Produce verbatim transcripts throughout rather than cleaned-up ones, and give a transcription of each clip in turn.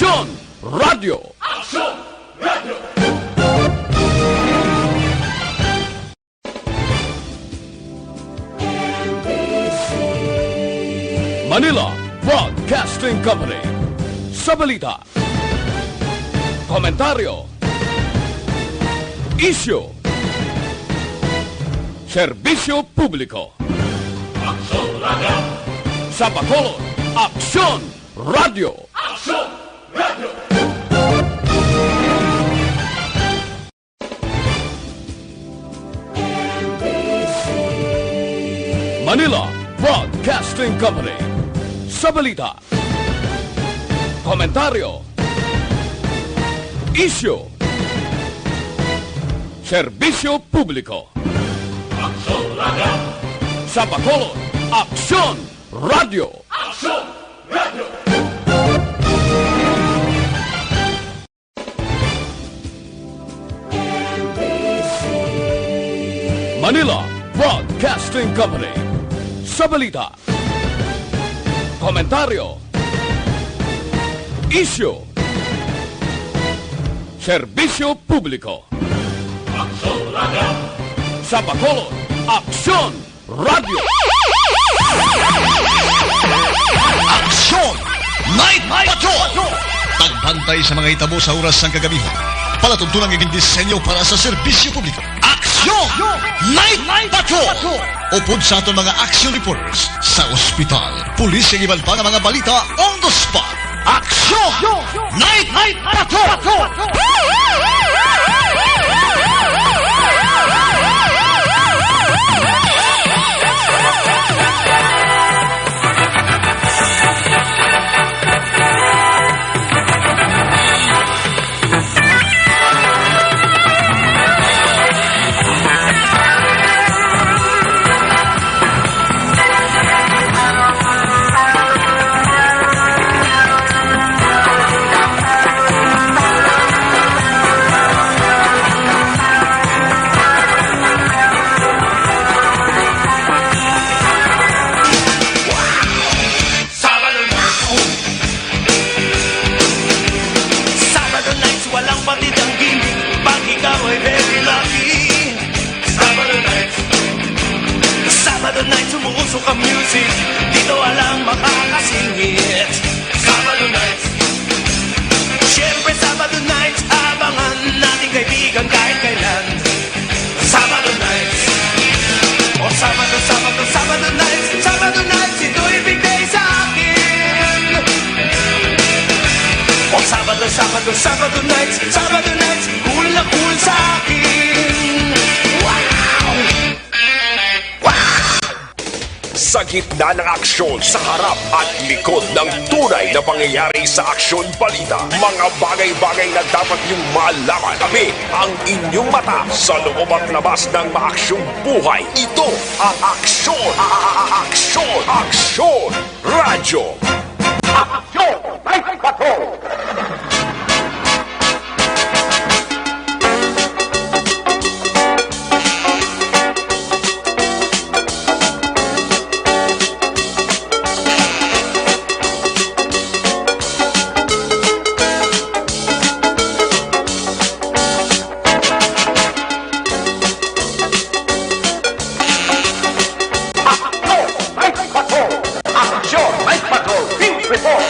Aksyon Radio. Aksyon Radio. Manila Broadcasting Company. Sa balita, komentaryo, isyu, serbisyo publiko. Aksyon Radio. Sa Bacolod, Aksyon Radio. Aksyon Radio. Manila Broadcasting Company. Sa balita, komentaryo, isyu, serbisyo publiko. Aksyon Radio. Sa Bacolod, Aksyon Radio. Aksyon Radio. Manila Broadcasting Company. Sa balita, komentaryo, isyu, serbisyo publiko. Aksyon Radio. Sa Bacolod, Aksyon Radio. Aksyon Night Patrol! Pagbantay sa mga hitabo sa oras sang kagamihan. Palatuntunan nga gindisenyo para sa serbisyo publiko. Aksyon Night Patrol! Upod sa aton mga action reporters sa ospital, pulis, kag iban pa nga mga balita on the spot. Aksyon Night Patrol! Sabado na. Sabado nights, walang batid ang gimmick. Pag ikaw ay very lucky. Sabado nights. Sabado nights, umuusok ang music. Dito walang makakasingit. Sabado nights. Siyempre, Sabado nights, abangan natin kaibigan kahit kailan. Sabado nights. O Sabado, Sabado, Sabado nights, Sabado nights, ito'y big day sa akin. O Sabado, Sabado, Sabado nights, Sabado nights, cool na cool sa akin. Wow! Wow! Sa gitna ng aksyon, sa harap at likod ng tunay na pangyayari sa aksyon balita, mga bagay-bagay na dapat niyong malaman. Kami ang inyong mata sa loob at labas ng maaksyong buhay. Ito ang Aksyon, Aksyon, Aksyon Radyo. Aksyon Night Patrol! Aksyon Night Patrol! Aksyon Night Patrol! Field Report!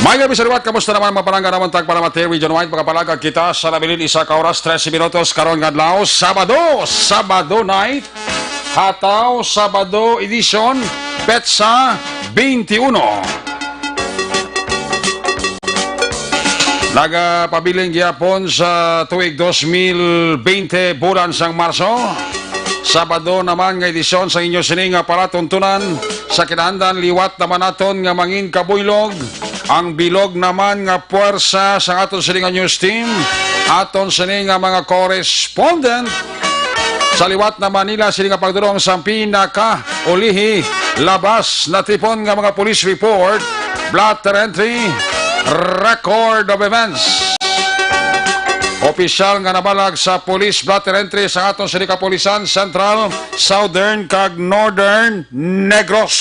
Maayong gabi sa liwat. Kamusta naman, mga palangga naman, tagpalamat, Region Wide? Makapalagak kita sa nabilin isa ka oras, trese minutos karon nga adlaw, Sabado, Sabado night, Hataw, Sabado edition, petsa twenty-one. Nagapabilin gyapon sa tuig dos mil bente, bulan sang Marso. Sabado naman nga edisyon sa inyo sini nga palatuntunan. Sa kinaandan, liwat naman naton nga mangin kabuylog ang bilog naman nga puwersa sang aton sini nga news team, aton sini nga mga correspondent. Sa liwat na Manila, sini nga pagdulong sang pinakaulihi, labas natipon nga mga police report, blotter entry, record of events. Opisyal nga nabalag sa police blotter entry sa aton sini kapulisan, Central, Southern, kag Northern Negros.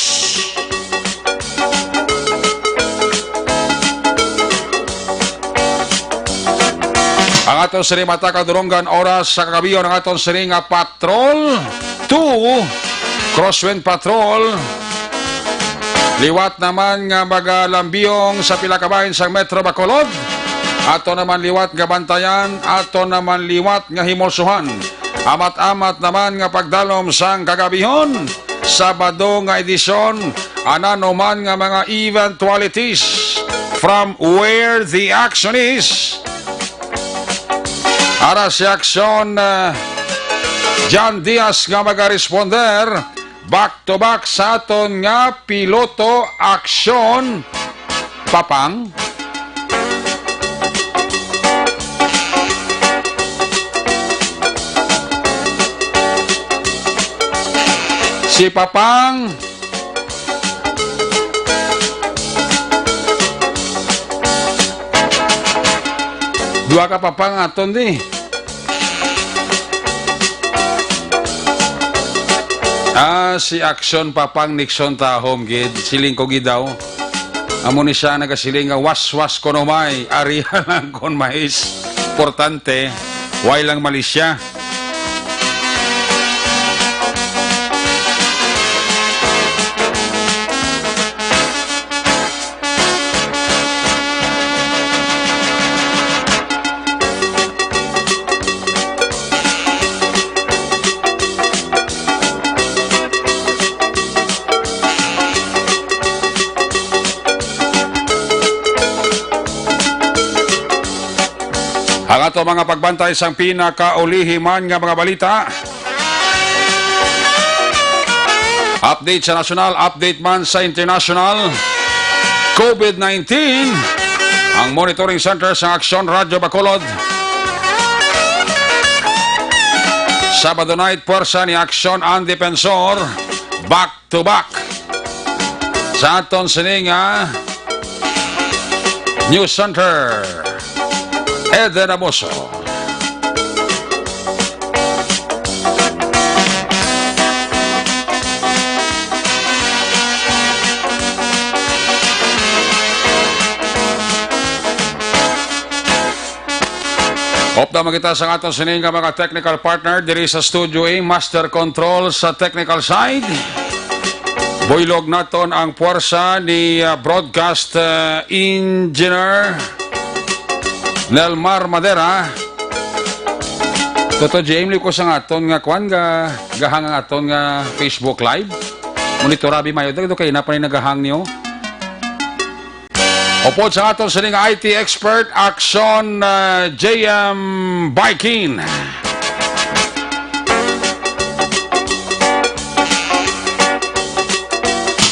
Ang aton sini mata kadurunggan oras sa kagabion, ang aton sini nga patrol two, Crosswind Patrol. Liwat naman nga magalambiyong sa pila ka bahin sang Metro Bacolod. Ato naman liwat nga bantayan, ato naman liwat nga himulsuhan. Amat-amat naman nga pagdalom sang kagabihon, Sabado nga edisyon, anano man nga mga eventualities, from where the action is. Ara si aksyon, ah, John Diaz nga magaresponder. Back to back sa aton nga piloto aksyon, Papang. Si Papang. Duha ka Papang aton di. Ah, si Action Papang Nixon Tahom gid, siling ko gid daw. Amo ni siya nagasiling nga, "Waswas ko no may, ariha lang kon mais. Importante, way lang malisya." Ang ato mga pagbantay sang pinakaulihi man nga mga balita. Update sa nasyonal, update man sa international. COVID nineteen, ang monitoring center sa Aksyon Radyo Bacolod. Sabado night, pwersa ni Aksyon ang Defensor. Back to back sa aton sini nga News Center. Eden Amoso. Update man kita sa aton sini nga mga technical partner diri sa Studio A, Master Control sa technical side. Buylog naton ang puwersa ni, ah, broadcast, ah, engineer Nelmar Madera. Toto J M, liw ko sa aton nga kwan, ga-, gahang ang aton nga Facebook Live. Monitor abi mayo, dagdo kay na pa ni nagahang niyo. Upod sa aton sining I T expert, Action, uh, J M Baikin.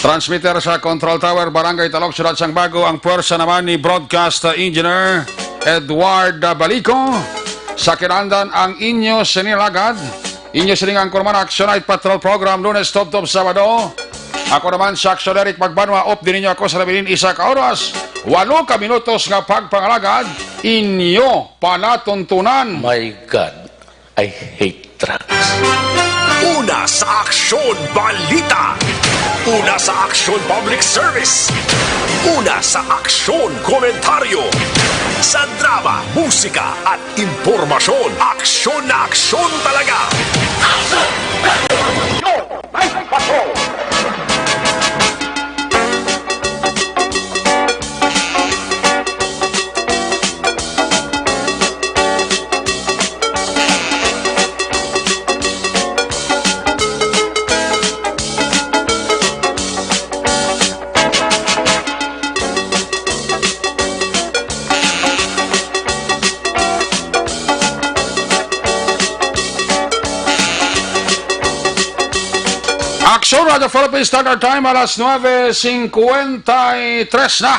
Transmitter sa Control Tower, Barangay Talok, Siyudad sang Bago, ang puwersa naman ni Broadcast Engineer Edward Balico. Sa kinahanglan ang inyo sinilagad. Inyo sining anchorman, Action Night Patrol Program, Lunes tubtob Sabado. Ako naman si Action Eric Magbanwa, off din ninyo ako sa nabilin isa ka oras, walo ka minutos nga pagpangalagad, inyo palatuntunan. My God, I hate drugs. Una sa Aksyon Balita. Una sa Aksyon Public Service. Una sa Aksyon Komentaryo. Sa drama, musika, at impormasyon, aksyon na aksyon talaga. Aksyon! Aksyon! Ay, patrol! Aksyon Radyo Philippines Standard Time, alas nuebe cincuenta y tres na.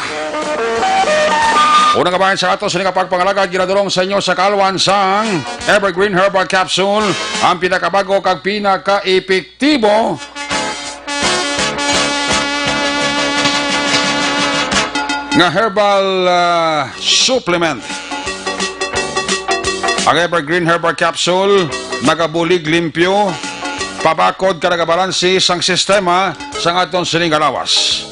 Una nga bahin sa ato sini nga pagpangalagad, ginadurong sa inyo sa kaalwan sang Evergreen Herbal Capsule, ang pinakabago kag pinakaepektibo nga herbal, ah, supplement. Ang Evergreen Herbal Capsule nagabulig limpyo, pabakod ka nagabalansi sang sistema sang aton sining nga lawas.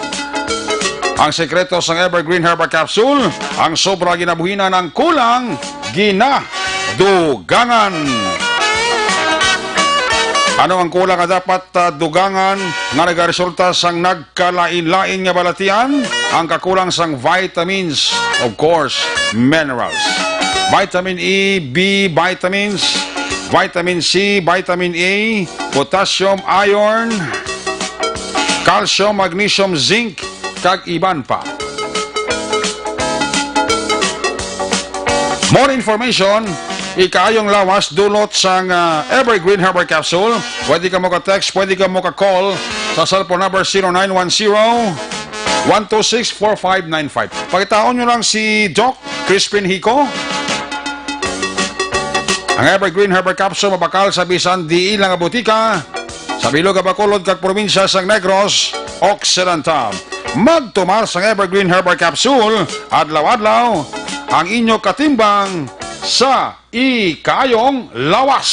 Ang sekreto sang Evergreen Herbal Capsule, ang sobra ginabuhinan, ang kulang ginadugangan. Ano ang kulang nga dapat, ah, dugangan nga nagaresulta sang nagkalain-lain nga balatian? Ang kakulang sang vitamins, of course, minerals. Vitamin E, B vitamins, vitamin C, vitamin A, potassium, iron, calcium, magnesium, zinc, kag iban pa. More information, ikaayong lawas dulot sang, ah, Evergreen Herbal Capsule. Pwede ka mo ka-text, pwede ka mo ka-call sa cellphone number zero nine one zero, one two six, four five nine five. Pakitaon nyo lang si Doc Crispin Hico. Ang Evergreen Herbal Capsule mabakal sa bisan diin lang nga butika sa bilog nga Bacolod kag probinsya sang Negros Occidental. Magtumar sang Evergreen Herbal Capsule adlaw-adlaw, ang inyo katimbang sa ikaayong lawas.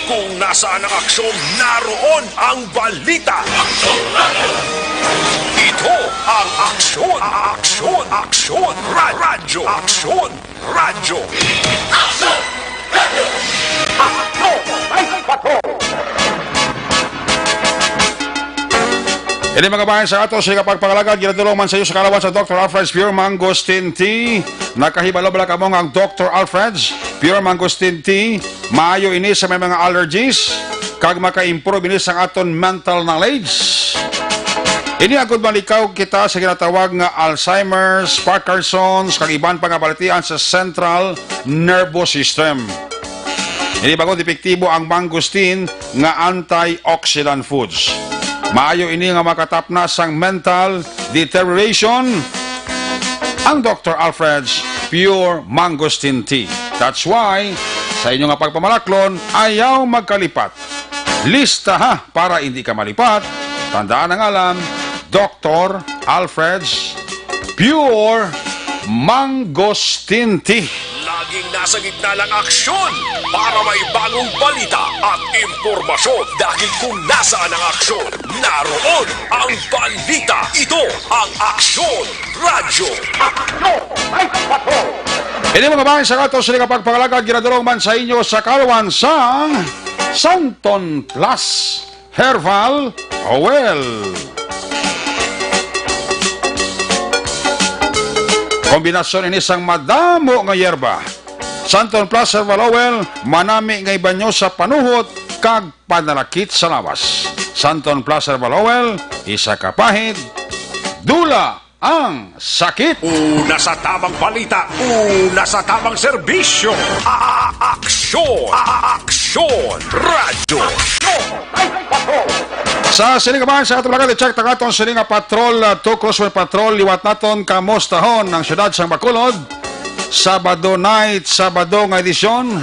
Kung nasaan ang aksyon, naroon ang balita. Ito ang Aksyon, Aksyon, Aksyon, Ra-, Radyo, Aksyon, Radyo. Ini, mga kabayan, sa ato sa pagpangalagad, ginadulong man sa iyo sa kaalawan sa Doctor Alfred's Pure Mangosteen Tea. Nakahibalo bala kamo nga ang Doctor Alfred's Pure Mangosteen Tea maayo ini sa may mga allergies, kag maka-improve ini sa aton mental knowledge. Ini agud malikaw kita sa ginatawag nga Alzheimer's, Parkinson's, kag iban pa nga balatian sa central nervous system. Ini bag-o epektibo ang mangosteen nga antioxidant foods. Maayo ini nga makatapna sang mental deterioration. Ang Doctor Alfred's Pure Mangosteen Tea. That's why, sa inyo nga pagpamalaklon, ayaw magkalipat. Listaha para hindi ka malipat. Tandaan ang alam, Doctor Alfred's Pure Mangosteen Tea. Laging nasa gitna ng aksyon para may bagong balita at impormasyon. Dahil kung nasaan ang aksyon, naroon ang balita. Ito ang Aksyon Radyo. Aksyon! May patrol! Ini, mga kabayan, sa ato sa pagpangalagad, ginadulong man sa inyo sa kaalawan sang Santon Plus Herbal Oil. Kombinasyon ini sang madamo nga yerba. Santon Plus Herbal Oil, manami nga ibanyo sa panuhot kag panalakit sa lawas. Santon Plus Herbal Oil, isa ka pahid, dula ang sakit. Una sa tamang balita, una sa tamang serbisyo. A-, aksyon, a-, aksyon, radyo. Sa sining kabayan sa atong lagad, i-check ta aton sining nga patrol, uh, two Crossway Patrol, liwat naton kamustahon ang siyudad sang Bacolod. Sabado night, Sabado nga edisyon.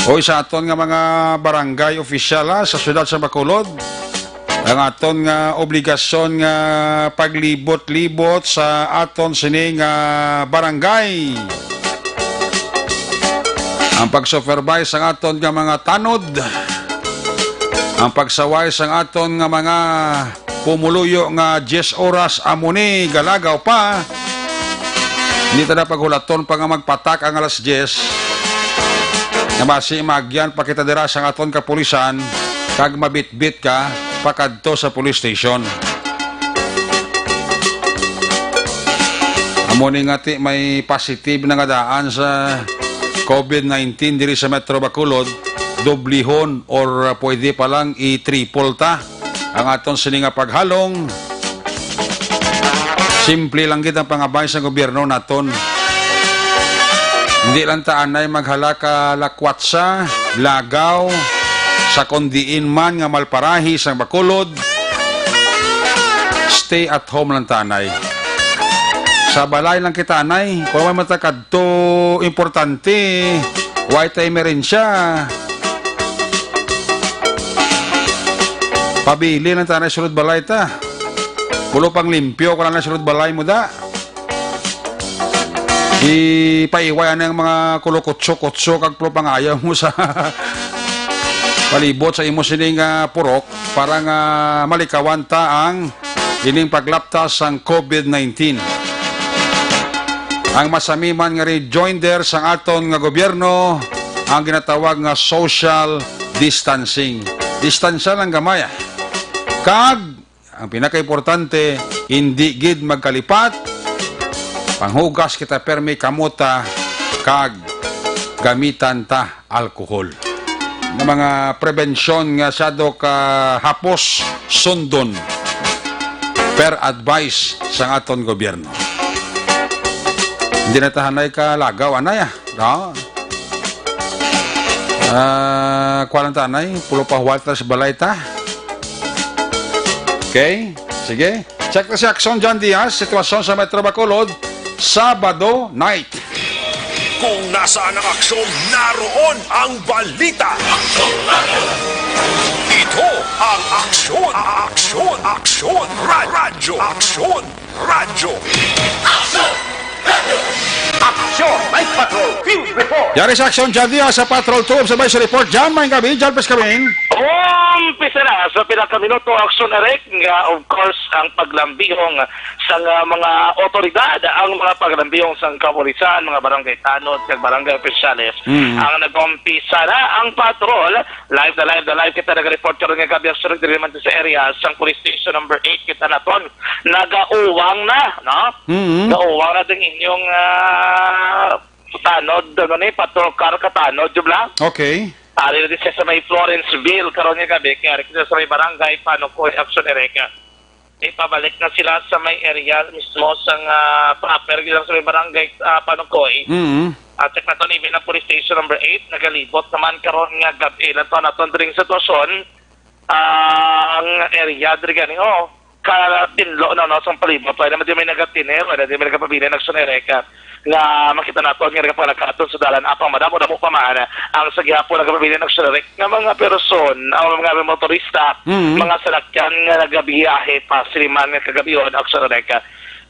Oy, sa aton nga mga barangay official, ha, sa siyudad sa Bacolod, ang aton nga obligasyon nga paglibot-libot sa aton sini nga barangay. Ang pag-supervise sang aton nga mga tanod, ang pagsaway sang aton nga mga pumuluyo nga diyes oras amo ni galagaw pa. Hindi ta na paghulaton pa nga magpatak ang alas diyes. Nga basi maagyan pa kita dira sang aton kapulisan kag mabitbit ka pakadto sa police station. Amo ni nga ti may positive na nga daan sa COVID nineteen diri sa Metro Bacolod, doblihon or, uh, pwede pa lang i-triple ta ang aton sini nga paghalong. Simple lang gid ang pangabay sa gobyerno naton. Hindi lang ta anay maghala ka lakwatsa, lagaw, sa kon diin man nga malparahi sang Bacolod. Stay at home lang ta anay. Sa balay lang kita anay. Kung may matakad to importante, way ta emerensya. Pabili lang ta anay sulod balay ta. Pulo pang limpyo ko lang na sulod balay mo da. Ipaiway ang mga kulukutso-kutso kag pulupangayaw mo sa palibot sa imo sining, ah, purok para nga malikawan ta ang ining paglaptas sang COVID nineteen. Ang masamiman nga rejoinder sang aton nga gobyerno ang ginatawag nga social distancing. Distansya lang gamay, ah. Kag ang pinakaimportante, hindi gid magkalipat. Panghugas kita permi kamota kag gamitan ta alcohol. Nga mga prevensyon nga sado ka hapos sundon per advice sang aton gobyerno. Hindi na tahanay ka lagaw, anay, ah. No? Ah, kuha lang tanay, pulo pa waters balay ta. Okay, sige. Check na si Action John Diaz, sitwasyon sa Metro Bacolod, Sabado night. Kung nasaan ang aksyon, naroon ang balita. Ito ang Aksyon, Aksyon, Aksyon, Ra-, Radyo, Aksyon, Radyo. Action! Night Patrol Field Report! Yari sa Action John Diaz sa Patrol two sa may report. John, may gabi, John Pescabin. Umpisa na sa pila ka minuto, Action Eric, nga, of course, ang paglambihong sang, ah, mga otoridad, ang mga paglambihong sang kapulisan, mga barangay tanod, kag barangay opisyales, Mm. ang nag-umpisa na ang patrol. Live na live na live kita nag-report karon nga gabi, Action Eric, diri naman sa area sang Police Station number eight kita naton. Nagauwang na, no? Mm. Nauwang na ding inyong, ah, tanod, ano ni, patrol car ka tanod, jud lang. Okay. Ari na din siya sa may Florenceville, karon nga gabi, kaya ari kita sa may barangay Panukoy, Action Eric. Ipabalik na sila sa may area mismo sang, ah, proper, sa may barangay, ah, Panukoy. Mm. At check naton, even ang police station number eight, nagalibot naman karon nga gabi. Naton, naton dring sitwasyon, ah, ang area diri gani, oh, katinlo na, no, sang palibot. Wala naman di may nagatiner, wala di may nagapabilin, Action Eric, nga makita naton nga nagapalakaton sa dalan. Apang madamo-damo pa man ang sa gihapon nagapabilin, Action Eric, nga mga person, ang mga motorista, Mm. mga salakyan nga nagabiyahe pa sini man nga kagabion, Action Eric.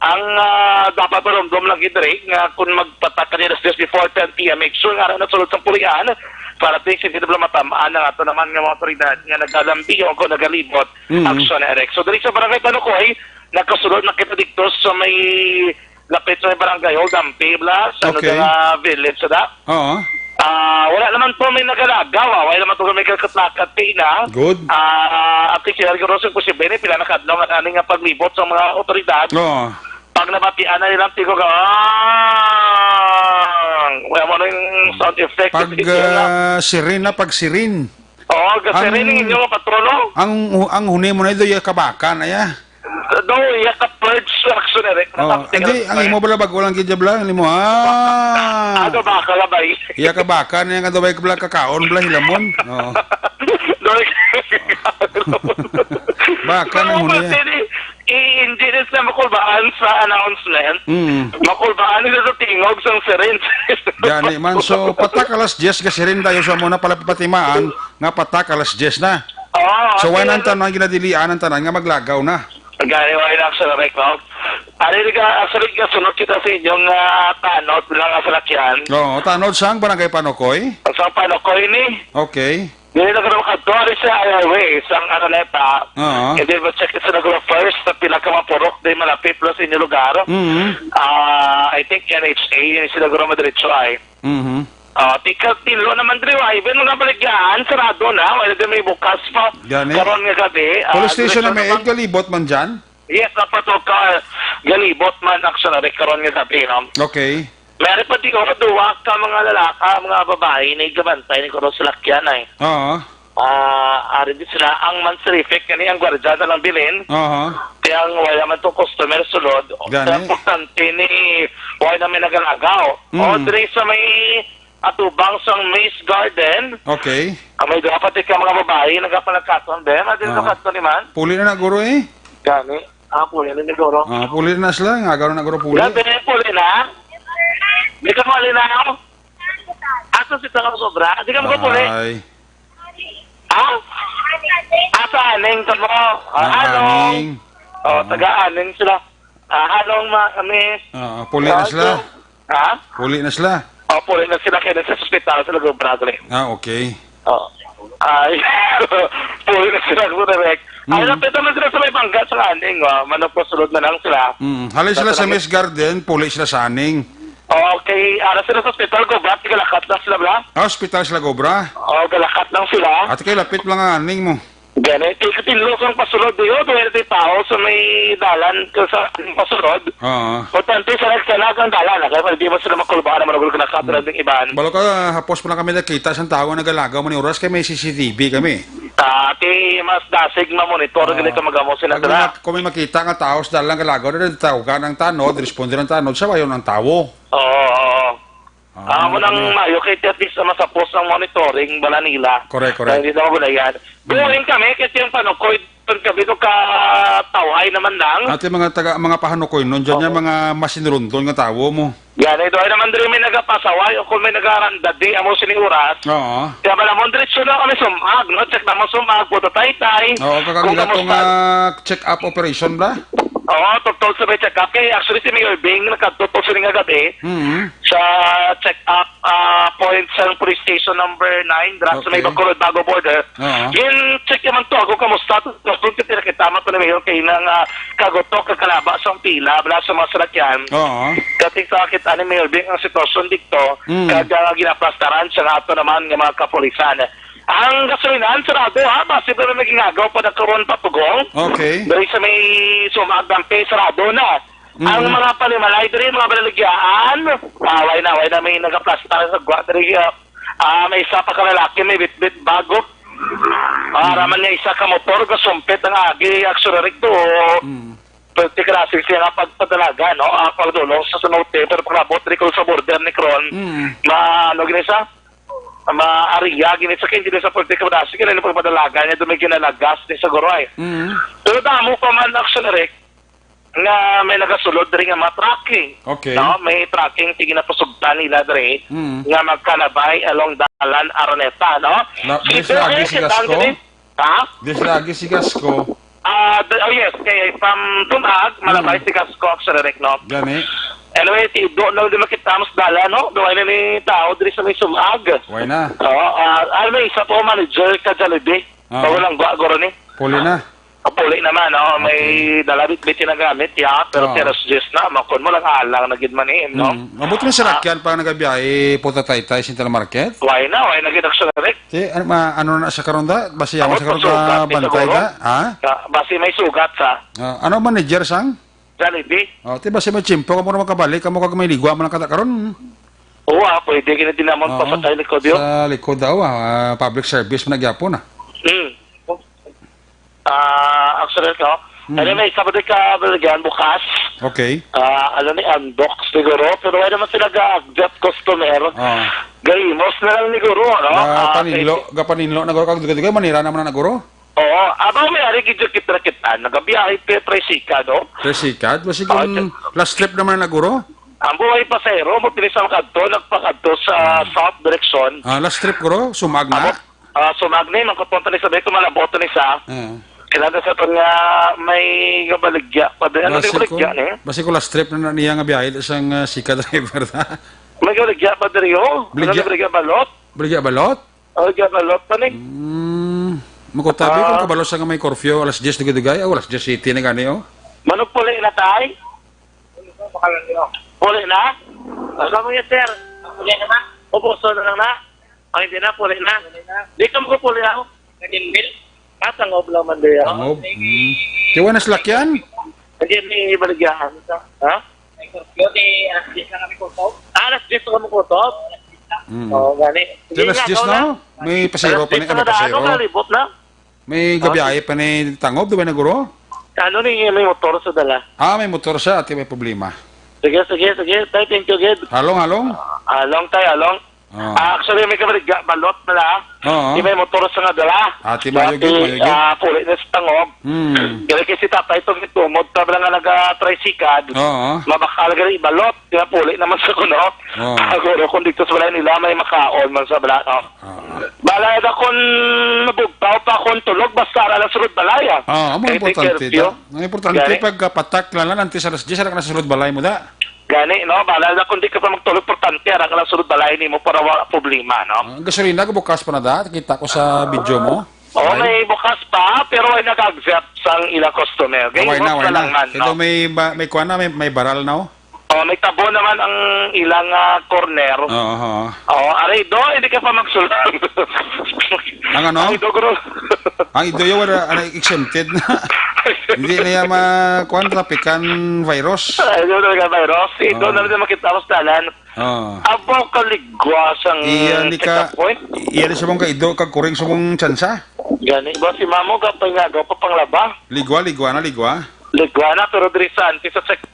Ang, ah, dapat marumdom lang gid diri nga kung magpatak ka nila just before ten P M, make sure nga nasulod sang pulian para at least hindi na matamaan ang ato naman nga mga otoridad nga nagalambihong o nagalibot, Mm. Action Eric. So, diri sa Barangay Panukoy, nakasulod na kita dito sa may lapit sa may barangay Hall, Dampi, bla, sa Okay. ano nga village sa da. Oo. Ah, wala naman po may nagalagaw, ah. Wala naman po may kakaslakat kay na. Good. Ah, at least, siguro, posible ni pila na kadlaw nga ani nga paglibot sa mga otoridad. Oo. Pag nabatian na nilang tingog, ah, wala mo na yung sound effect. Pag, Ito na. Ah, sirin na, pag sirin. Oo, kasi Ang rin yung inyong patrol, no? Ang, ang huni mo na ito, yung kabakan, aya. No, iya ka purge, Action Eric. Oh, Natapos hindi, ka ang na. Imo bala bago lang gid bala, ang imo, ah. Ano ba, kalabay? Iya ka baka na yung kadaway ka bala kakaon bala hilamon. Oh. No, Baka na Pero mo na yan. pwede ni, i-, engineers na makulbaan sa announcement. Mm. Makulbaan nila sa tingog sang siren. Gani man, so patak alas diyes ka sirin tayo sa muna pala patimaan nga patak alas diyes na. Oo, So, why okay, nang ano? tanan ginadilian ang tanan nga maglagaw na? Gani, why na sa Recloud? Ari ka, actually, kasunod kita sa inyong, ah, tanod lang ang salakyan. Oo, tanod sang Barangay Panokoy? Sa Panokoy ni? Okay. Dili na ka makadto, ari sa highway, sang Araneta. Oo. And then, ma-check sa Negro First, sa pila ka mga purok, di malapit lang sa inyong lugar. Mhm. Ah, I think N H A, yun yung sa Negro madiretso ay. Mhm. Ah, tika, tilo naman diri, wa. Even mga baligyan, sarado na. Wala din may bukas pa. Gani. Karon nga gabi, ah, Police station na may diretso naman. Eight, galibot man dyan? Yes, dapat o ka, galibot man, actually, karon nga gabi, no? Okay. Meron pa di ko, duwa ka mga lalaka, mga babae, na igabantay ni Kuros Lakyan, ay. Oo. Ah, ari di sila, ang mansrifik, kani ang gwardiya na lang bilin. Oo. Kaya ang wala man to customer sulod. Gani. Kaya importante ni, wala na may nagalagaw. Mm. O, diri sa may atubang sang Maze Garden. Okay. Ang may dapat ka mga babae, nagapalagkaton, be? Madali Ah. na kato ni man? Puli na na, guro, eh. Gani. Ah, puli na ni guro. Ah, puli na sila. Nga, garo na, guro, puli. Grabe na yung puli na. Di ka mali na ako. Ato si Tanga Sobra. Di ka magpuli. Ay. Ha? Asa aning ka mo? Ah, Ah, anong? Aning. Oh, Oo. Taga aning sila. Ah, anong ma-, miss? Ah, puli na Ah, sila. so, Ha? Puli na sila. Oh, puli na sila kaya sa ospital sa Laguna, brother. Ah, okay. Oh. Ay, puli na sila, Kuya Rick. Ay, Mm. lapit naman sila sa may bangga sa aning, oh. Managpasulod na lang sila. Mm. Halin sila sa Sa Miss Garden, puli sila sa aning. Okay, ara sila sa ospital, Gobra, galakat na sila, bla? Ah, ospital sila, Gobra? Oh, galakat lang sila. Ate, kay lapit lang ang aning mo. Gani, kay katinlo sang pasulod diyo, tuwing di tao sa may dalan ka sa pasulod. Oo. Importante sa nagsalag ang dalan, kaya pwede mo sila makulbaan naman ang gulog na katulad ng iban. Balo ka, hapos pa lang kami nakita sang tao nga nagalagaw man yung oras kay may C C T V kami. Ah, ti mas dasig mamonitor Oo. gani ka magamo sila Kung may sila. mak-, kung may makita nga tao sa dalan galagaw, na tawgan ang tanod, responde ang tanod, sabayon ang tawo. Oo, oo. Ah, Ah, mo nang ano? Mayo kay at least masapos ang monitoring bala nila. Correct, correct. Kaya hindi na mabulayan. Mm. Doon kami, kasi yung panukoy, doon kami doon ka tawhay naman lang. Ate, mga taga, mga pahanukoy, nun dyan Oo. yung mga masinurundon nga tawo mo. Yan, eh, doon naman diri may nagapasaway o kung may nagarandadi, amo sini oras. Oo. Kaya bala mo, diretso na kami sumag, no? Check na mo sumag, puto taytay. Oo, Kung kakagila to kamusta? nga check-up operation ba? Oo, totoo sa may check-up. Kaya actually si Mayor Bing, nagkatutok sila nga gabi Mm. sa check-up ah, point sa police station number nine, dra sa may Okay. Bacolod, Bago border. Oo. Gin-check naman to, ako kamusta? Tapos kung titira kita, man to ni Mayor, kay nang, ah, kagutok, kakalaba sa pila, bala sa mga salakyan. Oo. Kasi sa kita ni Mayor Bing ang sitwasyon dito, Mm. kag, ah, ginaplastaran siya nga ato naman nga mga kapulisan. Ang gasolinan, sarado, ha? Base pa na naging agaw pa na karon pa, Pugong. Okay. Dahil sa may sumag dampi, sarado na. Ang Mm. mga panimalay diri, mga balaligyan, ah, way na, way na may nagaplastar sa gwa diri, ah, ah, may isa pa ka lalaki, may bitbit bago. Ah, Mm. raman nga isa ka motor, gasumpit ang agi, actually, recto. Mm. Pwede ka nasig siya nga pagpadalagan, no? Ah, pagdulong sa sunod, eh, pero pagkabot, recto sa border ni Kron, Mm. ma-, ano, gini sa? Ma-, area, gini sa, kaya hindi sa pwede ka nasig, kaya pagpadalagan niya, doon may ginalagas ni sa Guroy. Mm. Pero damo pa man, actually, Rick, nga may nagasulod diri nga mga trucking. Okay. No, may trucking ti ginapasugtan nila diri Mm. nga magkalabay along Dalan Araneta, no? Na, Si diri sa Bill agi si Hayes, Gasco? ang diri? Ha? Diri sa agi si Gasco? Ah, the, oh yes, kay from Tunag, malabay Mm. si Gasco, actually, Rick, no? Gani? Anyway, si Do, no, di makita mas dalan, no? Duway na ni tao diri sa may sumag. Way na. Oo, ah, ano, may isa po, manager ka Jollibee. Oo. Bago lang gwa, guro ni. Puli na. Kapuli naman, oh, may Okay. dalabit-bit na gamit, ya, pero Oo. teras diyes na, makon mo lang alang na gid man, eh, no? Mm. Mabuti na Ah. salakyan pa nagabiyahe, Puta Taytay, Central Market? Why na? Why na gid ang salakyan? Ti, ano, ma-, ano na sa karon da? Basi yawa Abot sa karon pa sugat, ka bantay siguro. Da? Ha? Ka-, basi may sugat sa Ah, ano manager sang? Jollibee. Oh, ti basi may tiyempo kamo na makabalik, kamo kag may ligwa man lang kada karon. Oo, ah, pwede gid din naman Oo. pasakay likod yun. Sa likod daw, ah, public service man nagyapon, ah. Hmm. Ah, actually, no? Mm. Ano, may isa pa din ka, Balagyan, bukas. Okay. Ah, ano ni, unbox siguro. Pero wala naman sila ga-, get customer. Ah. Gahimos na lang siguro, no? Ah, Gapaninlo, eh, gapaninlo na guro, kag dugay-dugay, manira naman na guro. Oo, abang may ari gid kita kita. Nagabiyahe pa, tricycle, no? Tricycle? Basi Ah, kung ito. last trip naman na guro? Ang buhay pasahero, mo, tinis ang kadto, nagpakadto sa Hmm. south direction. Ah, last trip guro, sumag na? Abot, Ah, so, Magni, magkupunta ni sa Beto, malabot ni sa. Oo. Kailangan sa ito nga may gabaligya pa din. Ano Basi yung baligya ko, ni? basi ko last trip na na niya nga biyahe sa nga sika driver, ta? May gabaligya pa din, oh. Ano Baligya? na baligya balot? Baligya balot? Oh, baligya balot pa ni. Hmm. Makutabi Ah. kung kabalo sa nga may curfew, alas diyes dugay-dugay. Oh, alas diyes city na gani, oh. Manong puli na, tay? Puli na? Ano mo yan, sir? Puli na ba? Opo, so na lang na. Ay, hindi na, puli na. Puli na. Di ka magpupuli ako. Naging bill? Ah, tangob lang man diyan. Tangob? Hmm. Kiwa na salakyan? Hindi, may baligyahan sa, ha? May curfew, di alas diyes lang kami kutob. Ah, alas diyes lang kami kutob? Hmm. Oo, gani. Di Hindi alas nga, diyes ikaw na, na. May pasero Alas pa ni, diyes ano, na daan, pasero? Ano, kalibot na? May Ah. gabiyahe pa ni tangob, di ba na guro? Ano ni, may motor sa dala? Ah, may motor siya, ati may problema. Sige, sige, sige. Tay, thank you, gid. Halong, halong? Ah, long tay, halong. Ah. Ah, actually, may kabaligya, balot na lang. Oo. Di may motor sa nga dala. Ah, ti mayo Dati, gid, mayo gid. ah, puli na sa tangog. Hmm. Dili kay si tatay itong itumod pa lang nga naga-tricycle. Oo. Mabakal gani balot. Kaya puli naman sa kuno. Oo. Siguro kung dito sa balay nila, may makaon man sa bala, no? Oo. Bala na kung nabugtaw pa akong tulog, basta ara lang sulod balay, ah. Oo, amo Kay importante curfew. da. Ang importante, Gani? pagkapatak lang lang, antes alas diyes, ara ka na sa sulod balay mo da. Gani, no? Bahala na kung di ka pa magtuloy, importante, ara ka lang sulod balay nimo para wala problema, no? Ah, ang gasolina, bukas pa na da? Kita ko sa video mo. Oo, Ay. May bukas pa, pero ay nag-accept sang ilang customer. Gay, Away na, host away na lang na. man, Kaya no? may ba-, may kuwan na, may, may baral na, oh. Oh, may tabo naman ang ilang, ah, corner. Oo, oo. Oh, aray do, hindi ka pa magsulod. Ang ano? Aray do, guro. Ang ido yung wala, ano, exempted na. Hindi na yan ma-, kuwan, trapikan virus. Ay, yun talaga virus. Ito Oo. na rin makita ko sa dalan. Oo. Abo kaligwa sang Iya ni ka, check-up point. Iya ni sa mong kaido, kag kuring sa mong tsansa. Gani ba si Mamo ka pa nga, ka pa panglaba? Ligwa, ligwa na, ligwa. Ligwa na, pero diri sa anti sa check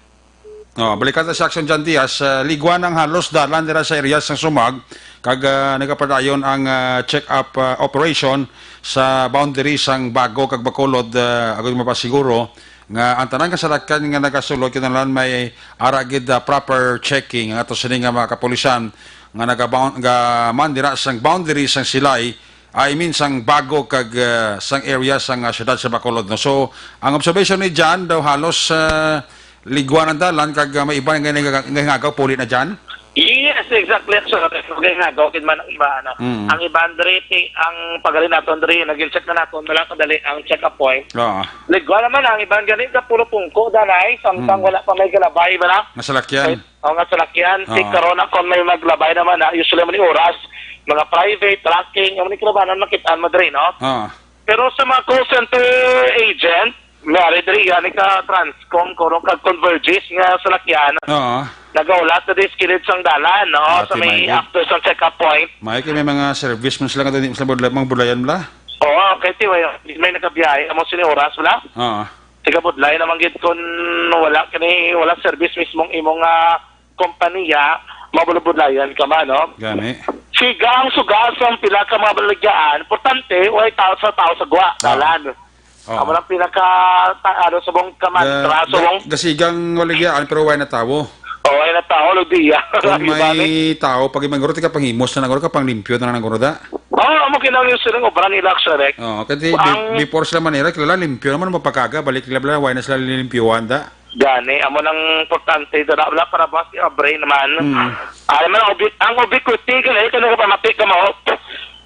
Oh, balikan ta si Action John Diaz. Ah, ligwa nang halos dalan dira sa area sang Sumag, kag, ah, nagapadayon ang, ah, check-up, ah, operation sa boundary sang Bago kag Bacolod, ah, agon mapasiguro nga ang tanan nga salakyan nga nagasulod kinahanglan may ara gid, ah, proper checking. Ang ato sini nga mga kapulisan nga nagabound-, nga man dira sang boundary sang Silay, I mean, sang Bago kag, ah, sang area sang, ah, siyudad sa Bacolod, no? So, ang observation ni John daw halos, ah, ligwa ang dalan kag, ah, may iba nga nag-, nga hingagaw puli na, John? Yes, exactly. So, kay hingagaw kid man ang iba, ano. Mm. Ang iban diri, ti-, ang pagaling naton diri, nag-check na naton, wala kadali ang check-up point. Oo. Ligwa naman ang iban gani, ka puro pungko, danay, samtang Mm. wala pa may galabay, ba na? Nga salakyan. O nga salakyan, si Oo. Corona, kung may maglabay naman na, usually mo ni oras, mga private, trucking, yung ni kalabanan, makita mo diri, no? Oo. Pero sa mga call center agent, may ari diri, gani ka Transcom, kuro kag Convergys nga salakyan, Oo. nagaulat na di sa kilid sang dalan, no? Ah, Sa may timay gid. after sang check-up point. May kay may mga service man sila nga di sila budlay, mga budlayan bla. Oo, kay ti, may, may nagkabiyahe, amo sini oras, wala? Oo. Tiga budlay naman gid kung wala kini, wala service mismong imong, ah, kompanya, mabulabudlayan ka man, no? Gani. Siga ang suga sang pila ka mga balagyaan, importante, way tao sa tao sa gwa, Ah. dalan. Ah. Amo lang pinaka, ta-, ano, subong ka mantra, Ga-, subong ga-, gasigang balagyaan, pero way na tawo. O, way na tawo, ludiya. Kung Iba may ni. tao, pag imanguro, tika panghimos na nanguro, ka panglimpyo na nanguro da. Oo, amo kinang yung silang obra nila, Action Rec. Oo, kasi Ang bi-, before sila manira, kilala, limpyo naman, mapakaga, balik nila, bala, way na sila lilimpyuhan da. Gani, amo nang importante dala, wala para ba si Abre naman. Mm. Ay, man, ang ubi-, ang ubiquity, gani, kaya nakapamati ka mo,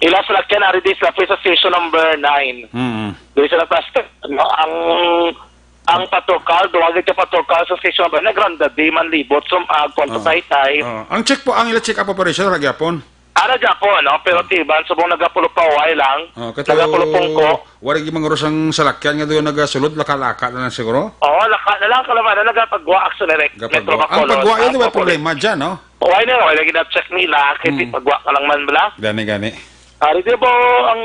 ila sa lakyan, ari di sa station number nine. Mm. Di sa plastic, no? Ang, ang patrol car, duwag ka patrol car sa station number nine, Granda, di man libot, sum-, ah, kung Oo. sa Taytay. Oo. Ang check po, ang ila check-up operation, ra gyapon? Ara gyapon, no? Pero tiban, subong nagapulupaway lang. Oh, kato, Nagapulupong ko. Wala gyud manguro sang salakyan nga doon nagasulod, laka-laka na lang siguro? Oo, laka na lang, kalaman na nagapagwa, Action Rec. Gapagwa. Metro Ang Bacolod, pagwa yun, ang di ba Bacolod. problema dyan, no? Why na, wala gina-check nila, kay Hmm. di pagwa ka lang man bala. Gani, gani. Ari di ba ang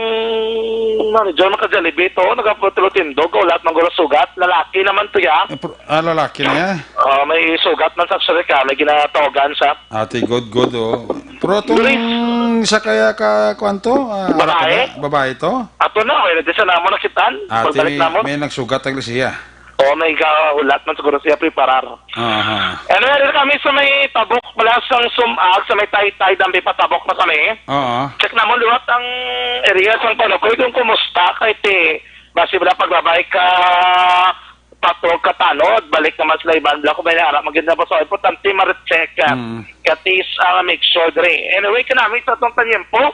manager maka Jollibee to, nagapatulo tindog, o lahat ng gulo sugat, lalaki naman to ya. Eh, pro-, ah, lalaki na ya? Oh, may sugat man sa Action Rec, ah, may ginatawagan sa Ate, good, good, oh. Pero atong Grace. isa kaya ka, kuwan to? Ah, Babae? ara ka ba? Babae to? Ato na, may nagdisa na mo nakitaan. Ate, Pagbalik may, na mo. may nagsugat ang siya. O, may gahulat man siguro siya preparar. Aha. Ano na rin kami sa may tabok, wala sang sumag, sa may Taytay, dambi pa tabok na kami. Oo. Check na mo liwat ang area sang Panokoy, kung kumusta, kay ti, basi wala pagbabay ka, patrol ka tanod, balik naman sila iban bala kung may naara, maganda ba? So, importante ma-recheck, ah, Mm. katis ang make sure dre. Anyway, kanami sa atong tanyempo,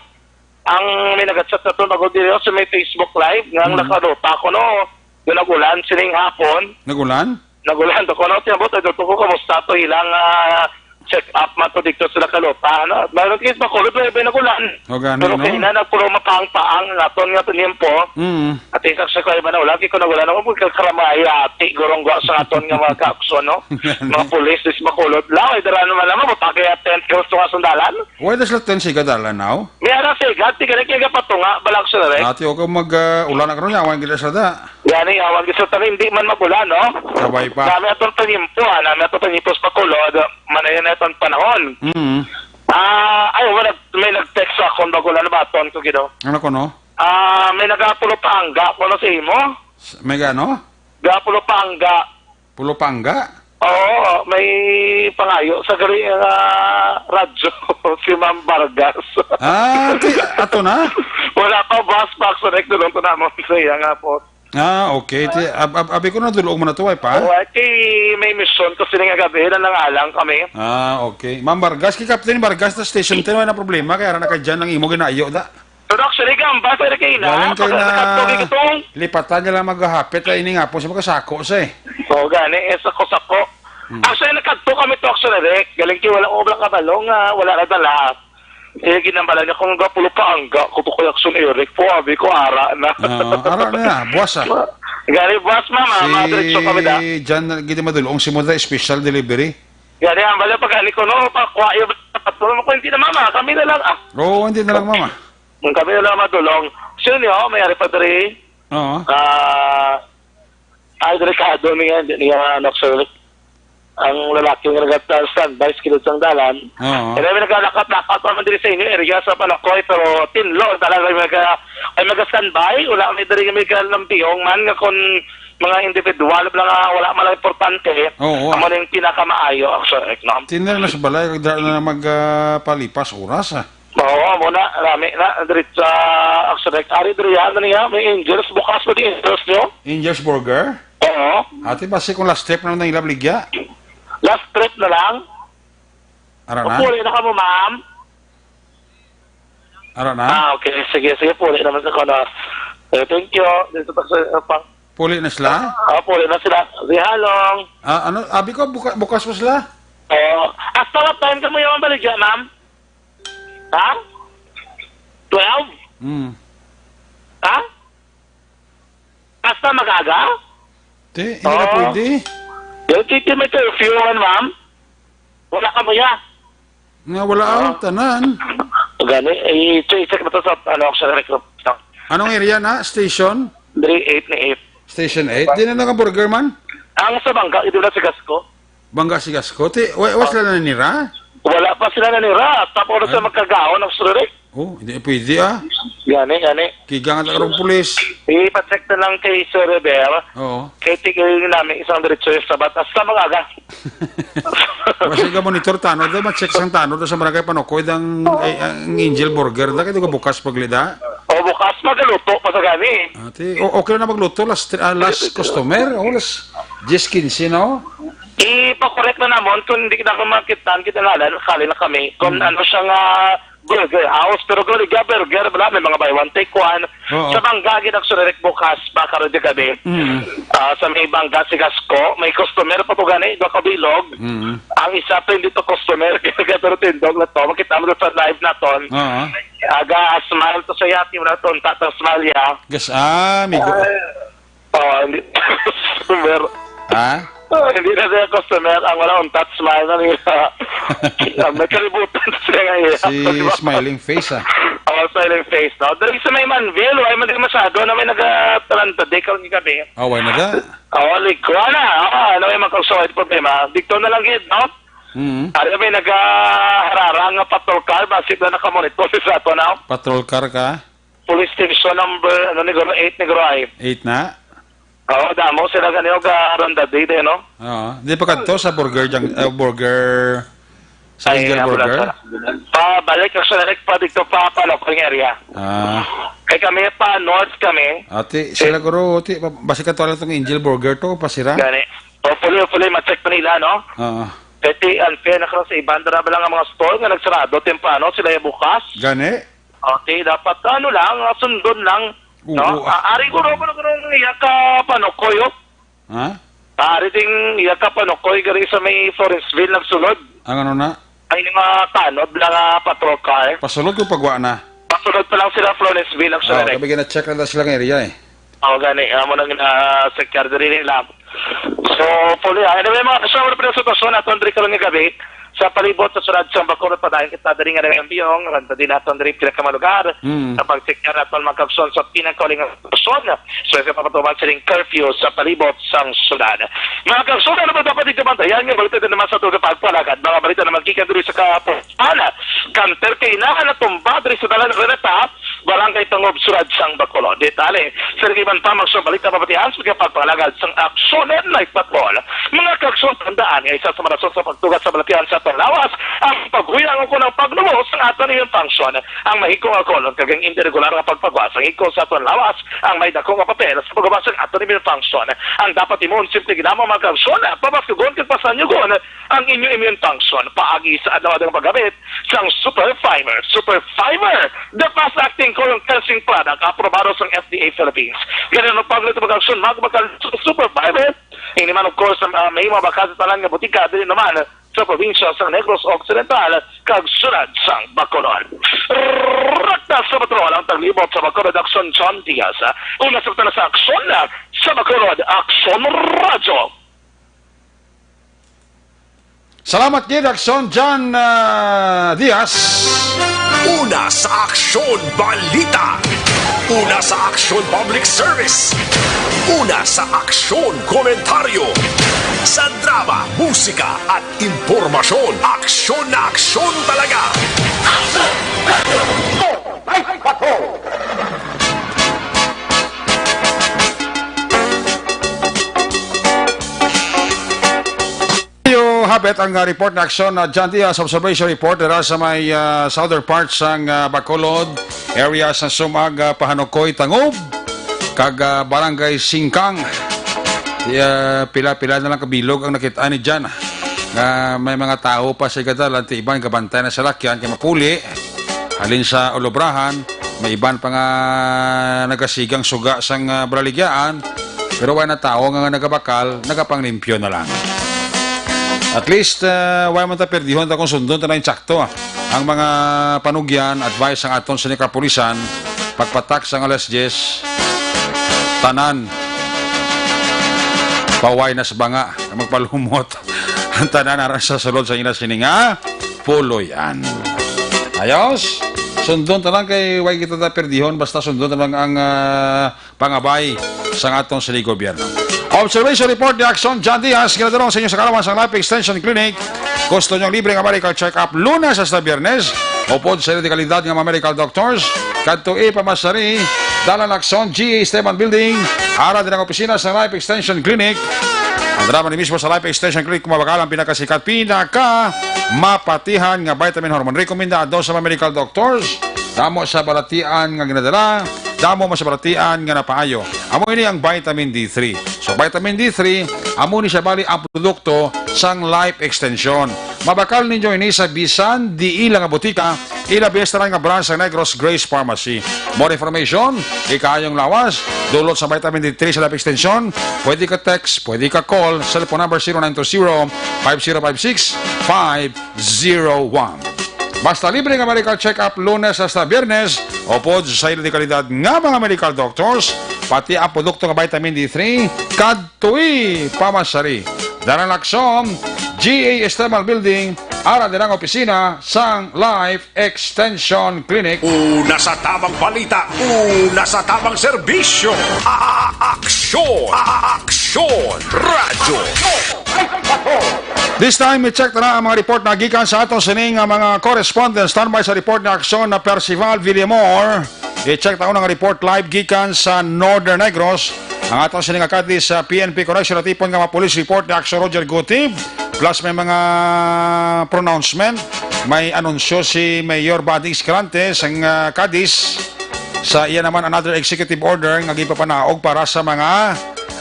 ang may nag-chat sa atong bago diri sa may Facebook Live, nga ang Mm. nakaluta ko, no, yung nag-ulan sining hapon. Nag-ulan? Nag-ulan to ko, no, tiyabot, ay, dito ko, kamusta to, ilang, ah, check up man to dito sila kaluta, no? Meron kayo sa Bacolod, may, may nag-ulan. O, gani, Pero no? kaya na, nagpuro mapaang-paang, naton nga tanyempo. Mm. At isa sa kaya ba na ulan, kaya ko nag-ulan ako, magkakaramay, ati, gurong gwa sa aton nga mga kaakson, no? Mga pulis, is Bacolod, lang, ay, dara naman naman, butake at tent, kaya gusto nga sundalan. Why does Latin siga dalan now? May ara sa igat, di ka na kaya patunga, balak sa rek. Ati, okay, mag, ah, ulan na karon, awan gid sa da. Gani, awan gid sa tanim, di man magulan, no? Sabay pa. Nami atong tanyempo, ah, nami atong tanyempo sa Bacolod, manayon na itong panahon. Mm. Ah, ay, wala, may nag-text sa akon, bago lang nabaton ko, gido. Ano ko, no? Ah, may nagapulo pa angga, kuno sa imo? S-, may gano? Gapulo pa angga. Pulo Pangga? Oo, may pangayo sa gali nga radyo, si Ma'am Vargas. Ah, ti-, ato na? Wala pa, boss, pa, sa next doon to namon sa iya nga po. Ah, okay. Ti-, ab-, ab-, abi ko, nadulong mo na to, ay pa? Oo, ay, kay may mission ko sini nga gabi, na nangalang kami. Ah, okay. Ma'am Vargas, kay Captain Vargas na station ten, wala na problema, kaya ra na ka dyan ang imo ginayo, da. Pero actually, gamba, pero kay na, Galing kayo pag na nakatog itong lipatan niya lang maghahapit, ay ini nga po siya makasako siya, eh. Oo, gani, eh, sako-sako. Hmm. Actually, nakadto kami to, actually, Rick. Galing kay wala ko lang kabalo nga, wala na dala. Eh, ginambalan niya kung gapulo pa ang ga, ko to kay Action Eric po, abi ko, ara na. Ah, ara na niya, buwas, ah. Gani, buwas, mama, Si madiretso kami da. John, gini madulong si mo da, special delivery. Gani, ang bala pag ani ko, no, pa, kwa, yung, patulong ko, hindi na, mama, kami na lang, ah. Oo, hindi na lang, mama. Kung kami na lang madulong. Sino niyo, may ari pa diri? Oo. Ah, ay, delikado niya, hindi niya, ano, sir. Ang lalaki nga nag-standby sa kilid sang dalan. Oo. Kaya may nagalakat-lakat pa man diri sa inyo area sa Palacoy, pero tinlo talaga may mga, ay mga standby. Wala may diri may kalampiyong man nga kung mga individual lang nga wala man lang importante. Oo, ah. Amo na yung pinakamaayo, actually, no? Tinir na sa balay, kag dira na mag, ah, palipas oras, ah. Oo, amo na, rami na, diri sa, actually, ari diri, ano niya, may Angels, bukas pa di Angels nyo? Angels Burger? Oo. Ate, basi kung last trip na nang ilabligya? Last trip na lang? Ara na? Puli na ka mo, ma'am? Ara na? Ah, okay. Sige, sige, puli naman sa kono. Eh, thank you. Dito pa sa, uh, pang Puli na sila? Ah, puli na sila. Di halong. Ah, ano? Abi ko, buka-, bukas pa sila? Oo. Hasta what time ka mo yung baligya, ma'am? Ha? Twelve? Hmm. Ha? Hasta mag-aga? Ti, hindi na Oo. pwede. Yung titi may curfew, man, ma'am? Wala ka mo ya. Nga wala ang Oo. tanan. Gani, i-check, i-check na to sa, ano, sa recruit. Anong area na? Station? Diri eight ni eight. Station eight? Di na naka-burger man? Ang sa bangka, ito na si Gasco. Bangga si Gasco? Ti, wa-, wa sila nanira? Wala pa sila nanira. Tapos na sa Ay. magkagaon ang surere. Oh, hindi pwede, ah. Gani, gani. Kigang at karong pulis. Ipacheck na lang kay Sir Rivera. Oo. Kay tigil namin isang diretso yung sabat. Hasta mag-aga. Basta ka monitor tanod, ma-check sang tanod sa Barangay Panokoy, dang, ay, ang Angel Burger, da, kaya bukas paglida. O, bukas magaluto pa sa gani. Ate, o-, okay na magluto, last, ah, last customer, oh, last diyes quince, no? Ipakorek na namon kung hindi na ako makitaan, kita na lang, kali na kami. Kung Hmm. ano siya nga burger house, pero kung hindi burger, wala, may mga buy one, take one. Oo. Sa Bangga, ginagsulirik bukas, pa karon di gabi. Hmm. Ah, sa may Bangga, si Gasco, may customer pa to gani, duha ka bilog. Hmm. Ang isa pa, hindi to customer, kaya pero tindog na to. Makita mo sa live naton. Oo. Aga, smile to sa yati, wala to, ang tatang smile ya. Gas, ah, migo. Ay, Oh, hindi. Customer. Ha? Oh, hindi na siya customer. Ang wala akong touch smile na nila. Ang may kalibutan siya nga iya. Si Smiling Face, ah. Oh, Smiling Face, no? Dali sa may Manville, ay man din masyado na may nag-, ah, talanta, di ka rin gabi. Ah, why na da? Oh, likwa na. Ah, ano may magkagsuway problema? Dito na lang gid, no? Mm. Ari may nag-, ah, harara nga patrol car, basig na nakamonitor sa ato, no? Patrol car ka? Police Station number, ano, Negro, eight, Negro ay. Eight na? Oo, damo sila gani og, ah, ronda day din, no? Oo. Di pa kadto sa Burger Jang-, ah, Burger, sa Ay, Angel ambulansya Burger? na. Pabalik ang sunarik pa dito pa, pa local area. Ah. Kay kami pa north kami. Ati, sila guro, ti, pa-, basi ka tuwala tong Angel Burger to, pa sira? Gani. Hopefully, hopefully, ma-check pa nila, no? Oo. Kay ti, unfair na karon sa iban, dara ba lang ang mga store nga nagsarado temprano, sila yung bukas? Gani? Okay, dapat ano lang, ah, sundon lang, Oo, no? ah. Ah, ari ko ro, ko iya ka Panokoy, oh. Ha? Ah, ari ding iya ka Panokoy, gari sa may Florenceville nagsulod. Ang ano na? Ay, yung mga tanod lang, ah, patrol car. Pasulod ko pagwa na. Pasulod pa lang sila, Florenceville, ang Ah, sulod, eh. Kami gina-check lang sila ng area, eh. Oh, gani, amo nang, ah, secretary nila. So, puli, ah, anyway, mga kasama, wala pa rin sa sitwasyon naton diri karon nga gabi, sa palibot sa syudad sang Bacolod, padayon kita diri nga nag-ambiyong, ranta din naton diri pinakamalugar, Mm. sa pagsikya naton, mga kabson, sa pinakauling nga sitwasyon. So, sa papatuman sining curfew sa palibot sang syudad. Mga kabson, ano ba dapat ito bantayan? Nga balita din naman sa tuga pagpalagad. Mga balita naman gikan diri sa kapusan. Kanter kay na natumba diri sa dalan Renata, Barangay Tangob, Surad sang Bacolod. Detalye sa iban pa, mga balita mabatian sa pagpangalagad sang Aksyon Night Patrol. Mga kaagsoon, tandaan nga isa sa mga rason sa pagtuga sa balatian sa aton lawas ang paghuya nga kon ang paglumo sang aton immune function. Ang mahigko nga kolon kag ang indi regular nga pagpagwa sang igko sa aton lawas ang may dako nga papel sa pagubas sang aton immune function. Ang dapat imo simple gid lamang, mga kaagsoon, pabaskugon kag pasanyugon ang inyo immune function paagi sa adlaw-adlaw nga paggamit sang Super Fiber. Super Fiber, the fast-acting colon cleansing product, aprobado sang F D A Philippines. Kaya ano pa ang mga kaagsoon, magbakal sa Super Fiber? Ini man, of course, ang, ah, may mabakal sa tanan nga butika, dili naman sa probinsya sang Negros Occidental kag Surad sang Bacolod. Rakta sa Patrol ang taglibot sa Bacolod, Aksyon John Diaz. Una sa, sa Aksyon sa Bacolod, Aksyon Radyo. Salamat gid, Aksyon John, ah, Diaz. Una sa Aksyon Balita. Una sa Aksyon Public Service. Una sa Aksyon Komentaryo. Sa drama, musika at impormasyon, aksyon na aksyon talaga. Aksyon! Radyo! Night Patrol! Yo, habit ang, ah, report na aksyon na John Diaz, observation report dira sa may, ah, southern part sang, ah, Bacolod, area sa Sumag, ah, Pahanukoy, Tangub, kag, ah, Barangay Singkang. Ya, pila-pila na lang kabilog ang nakit-an ni John, ah, nga may mga tawo pa sa ikadalan, ti iban gabantay na sa lakyan kay mapuli. Halin sa Olobrahan, may iban pa nga nagasigang suga sang, ah, balaligyan, pero wala na tawo nga nagabakal, nagapanglimpyo na lang. At least, ah, wala man ta perdihon ta kung sundon ta na insakto, ah. Ang mga panugyan, advice sang aton sa kapulisan, pagpatak sang alas diyes, tanan, paway na sa banga, magpalumot. Ang tanan aron sa sulod sa ina sini nga puloy-an. Ayos? Sundon ta lang kay way kita ta perdihon, basta sundon ta lang ang, ah, pangabay sang aton sini gobyerno. Observation report ni Aksyon John Diaz, ginadulong sa inyo sa kaalaman sang Life Extension Clinic. Gusto nyo libre nga medical check-up Lunes hasta Biyernes? Upod sa ila dekalidad nga mga medical doctors, kadtoi pamasari, Dalan Aksyon, G A Esteban Building, ara din ang opisina sa Life Extension Clinic. Ang drama ni mismo sa Life Extension Clinic, kumabakal ang pinakasikat, pinaka mapatihan nga vitamin hormone. Rekomendado sa mga medical doctors. Damo sa balatian nga ginadala, damo man sa balatian nga napaayo. Amo ini ang vitamin D three. So, vitamin D three, amo ni siya bali ang produkto sang Life Extension. Mabakal ninyo ini sa bisan diin lang nga butika, ilabi sa tanan nga branch sa Negros Grace Pharmacy. More information, ikaayong lawas, dulot sa vitamin D three sa Life Extension, pwede ka text, pwede ka call, cellphone number zero nine two zero, five zero five six, five zero one. Basta libre nga medical check-up Lunes hasta Biyernes, upod sa ila dekalidad nga mga medical doctors, pati ang produkto nga vitamin D three, kadtoi pamasari. Dalan Aksyon, G A Esteban Building, ara din ang opisina sang Life Extension Clinic. Una sa tamang balita, una sa tamang serbisyo. A-, a-, aksyon, a-, a-, aksyon, radyo. This time, i-check ta na ang mga report na gikan sa aton sini nga mga correspondent. Standby sa report na aksyon na Percival Villamor. I-check ta ang report live gikan sa Northern Negros. Ang aton sini nga kadis sa P N P Correctional Tipon nga mga police report ni Aksyon Roger Gutib. Plus may mga pronouncement. May anunsyo si Mayor Bading Escalante sang, ah, kadis. Sa iya naman, another executive order nga gipapanaog para sa mga,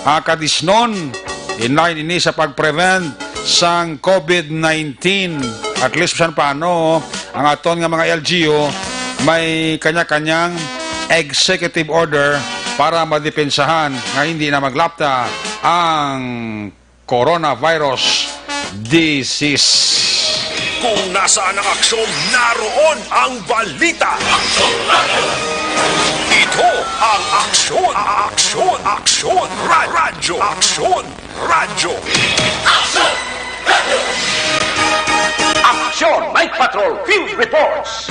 ah, kadisnon. In line ini sa pag-prevent sang COVID nineteen. At least, bisan paano, ang aton nga mga L G U may kanya-kanyang executive order para madepensahan nga hindi na maglapta ang coronavirus disease. Kung nasaan ang aksyon, naroon ang balita. Ito ang Aksyon, Aksyon, Aksyon, Ra-, Radyo, Aksyon, Radyo. Aksyon Night Patrol Field Reports.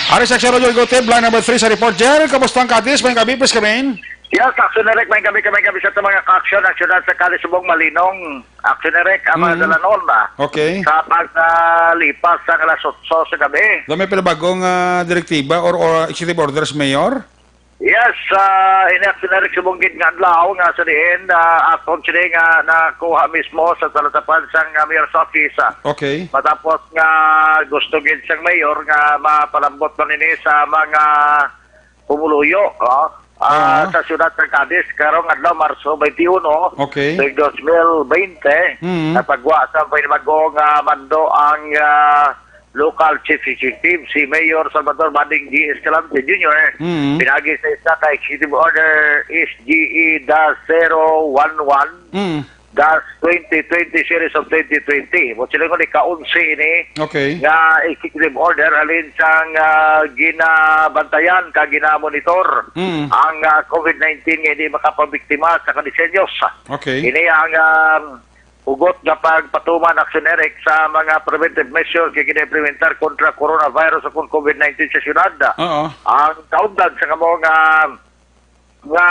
Ari sa Aksyon Radyo Igotib, line number three sa report. Jer, kamusta ang Cadiz? May gabi, please, kami. Yes, Aksyon Eric, may gabi, may gabi sa itong mga ka-aksyon, aksyonan sa Cadiz, subong malinong. Aksyon Eric, ang mga Mm. dalanon na. Okay. Sa pagkalipas sa alas otso sa gabi. Dami pala bagong, ah, direktiba or, or executive orders, Mayor? Yes, ah, ini Aksyon Eric, subong gid nga adlaw nga sa diin, ah, aton sini nga nakuha mismo sa talatapan sang, ah, Mayor's Office, ah. Okay. Matapos nga gusto gid sang mayor nga mapalambot man ini sa mga pumuluyo, oh, ah, Ah. sa siyudad sa Cadiz karong adlaw, Marso twenty-one, Okay. tuig dos mil bente, Mm. na pagwa sa panibago nga mando ang, ah, local chief executive, si Mayor Salvador Bading G. Escalante Junior, Mm. pinagi sa isa ka Executive Order S G E dash zero one one, Mm. dash twenty twenty series of twenty twenty. Mo sila ko ni ka-onse ini Okay. nga executive order halin sang, ah, ginabantayan ka ginamonitor Mm. ang, ah, covid nineteen nga hindi makapabiktima sa kadisenyos. Okay. Ini ang, ah, hugot nga pagpatuman, Aksyon Eric, sa mga preventive measures nga gina-implementar kontra coronavirus o kon covid nineteen sa syudad. Oo. Ang kaundan sa kamo nga nga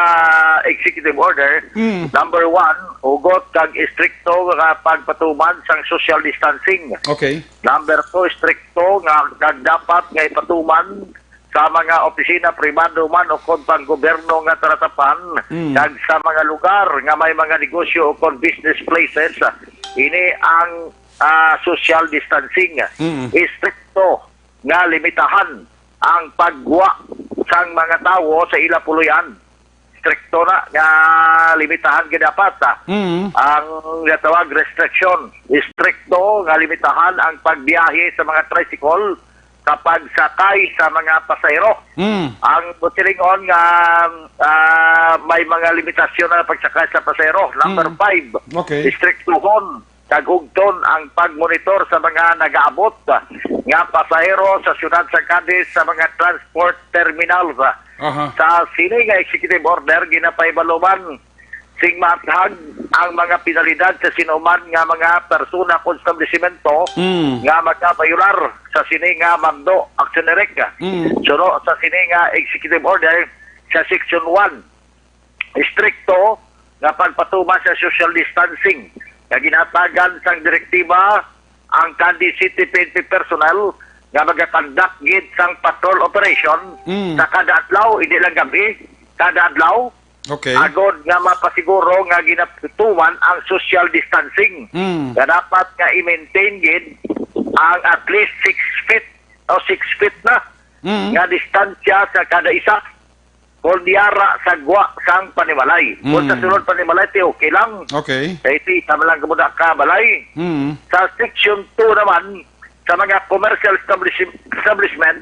executive order, Mm. number one, hugot kag istrikto nga pagpatuman sang social distancing. Okay. Number two, istrikto nga kag dapat nga ipatuman sa mga opisina pribado man o kon pang gobyerno nga talatapan Mm. kag sa mga lugar nga may mga negosyo o kon business places, ini ang, ah, social distancing. Mm. Istrikto nga limitahan ang pagwa sang mga tawo sa ila puloy-an. Strikto na nga limitahan gid dapat, ah, Mm. ang ginatawag restriction. Strikto nga limitahan ang pagbiyahe sa mga tricycle sa pagsakay sa mga pasahero. Mm. Ang silingon nga, ah, may mga limitasyon na pagsakay sa pasahero. Number Mm. five, Okay. striktuhon kag hugton ang pagmonitor sa mga nagaabot nga pasahero sa siyudad sa Cadiz sa mga transport terminals. Aha. Sa sini nga executive order, ginapahibalo man sing maathag ang mga penalidad sa sinuman nga mga persona o establisimento Mm. nga magabayular sa sini nga mando, Aksyon Eric. Mm. Suno sa sini nga executive order sa section one, istrikto nga pagpatuman sa social distancing nga ginhatagan sang direktiba ang Cadiz City P N P personnel nga magakandak gid sang patrol operation Mm. sa kada adlaw, hindi lang gabi, kada adlaw. Okay. Agod nga mapasiguro nga ginapatuman ang social distancing Mm. nga dapat nga i-maintain gid ang at least six feet o six feet na Mm. nga distansya sa kada isa. Kung diara sa gwa sang panimalay. Kung sa Mm. sulod panimalay, ti okay lang. Okay. Kay ti, tama lang kamo na ka balay. Mm. Sa section two naman, sa mga commercial establish-, establishment,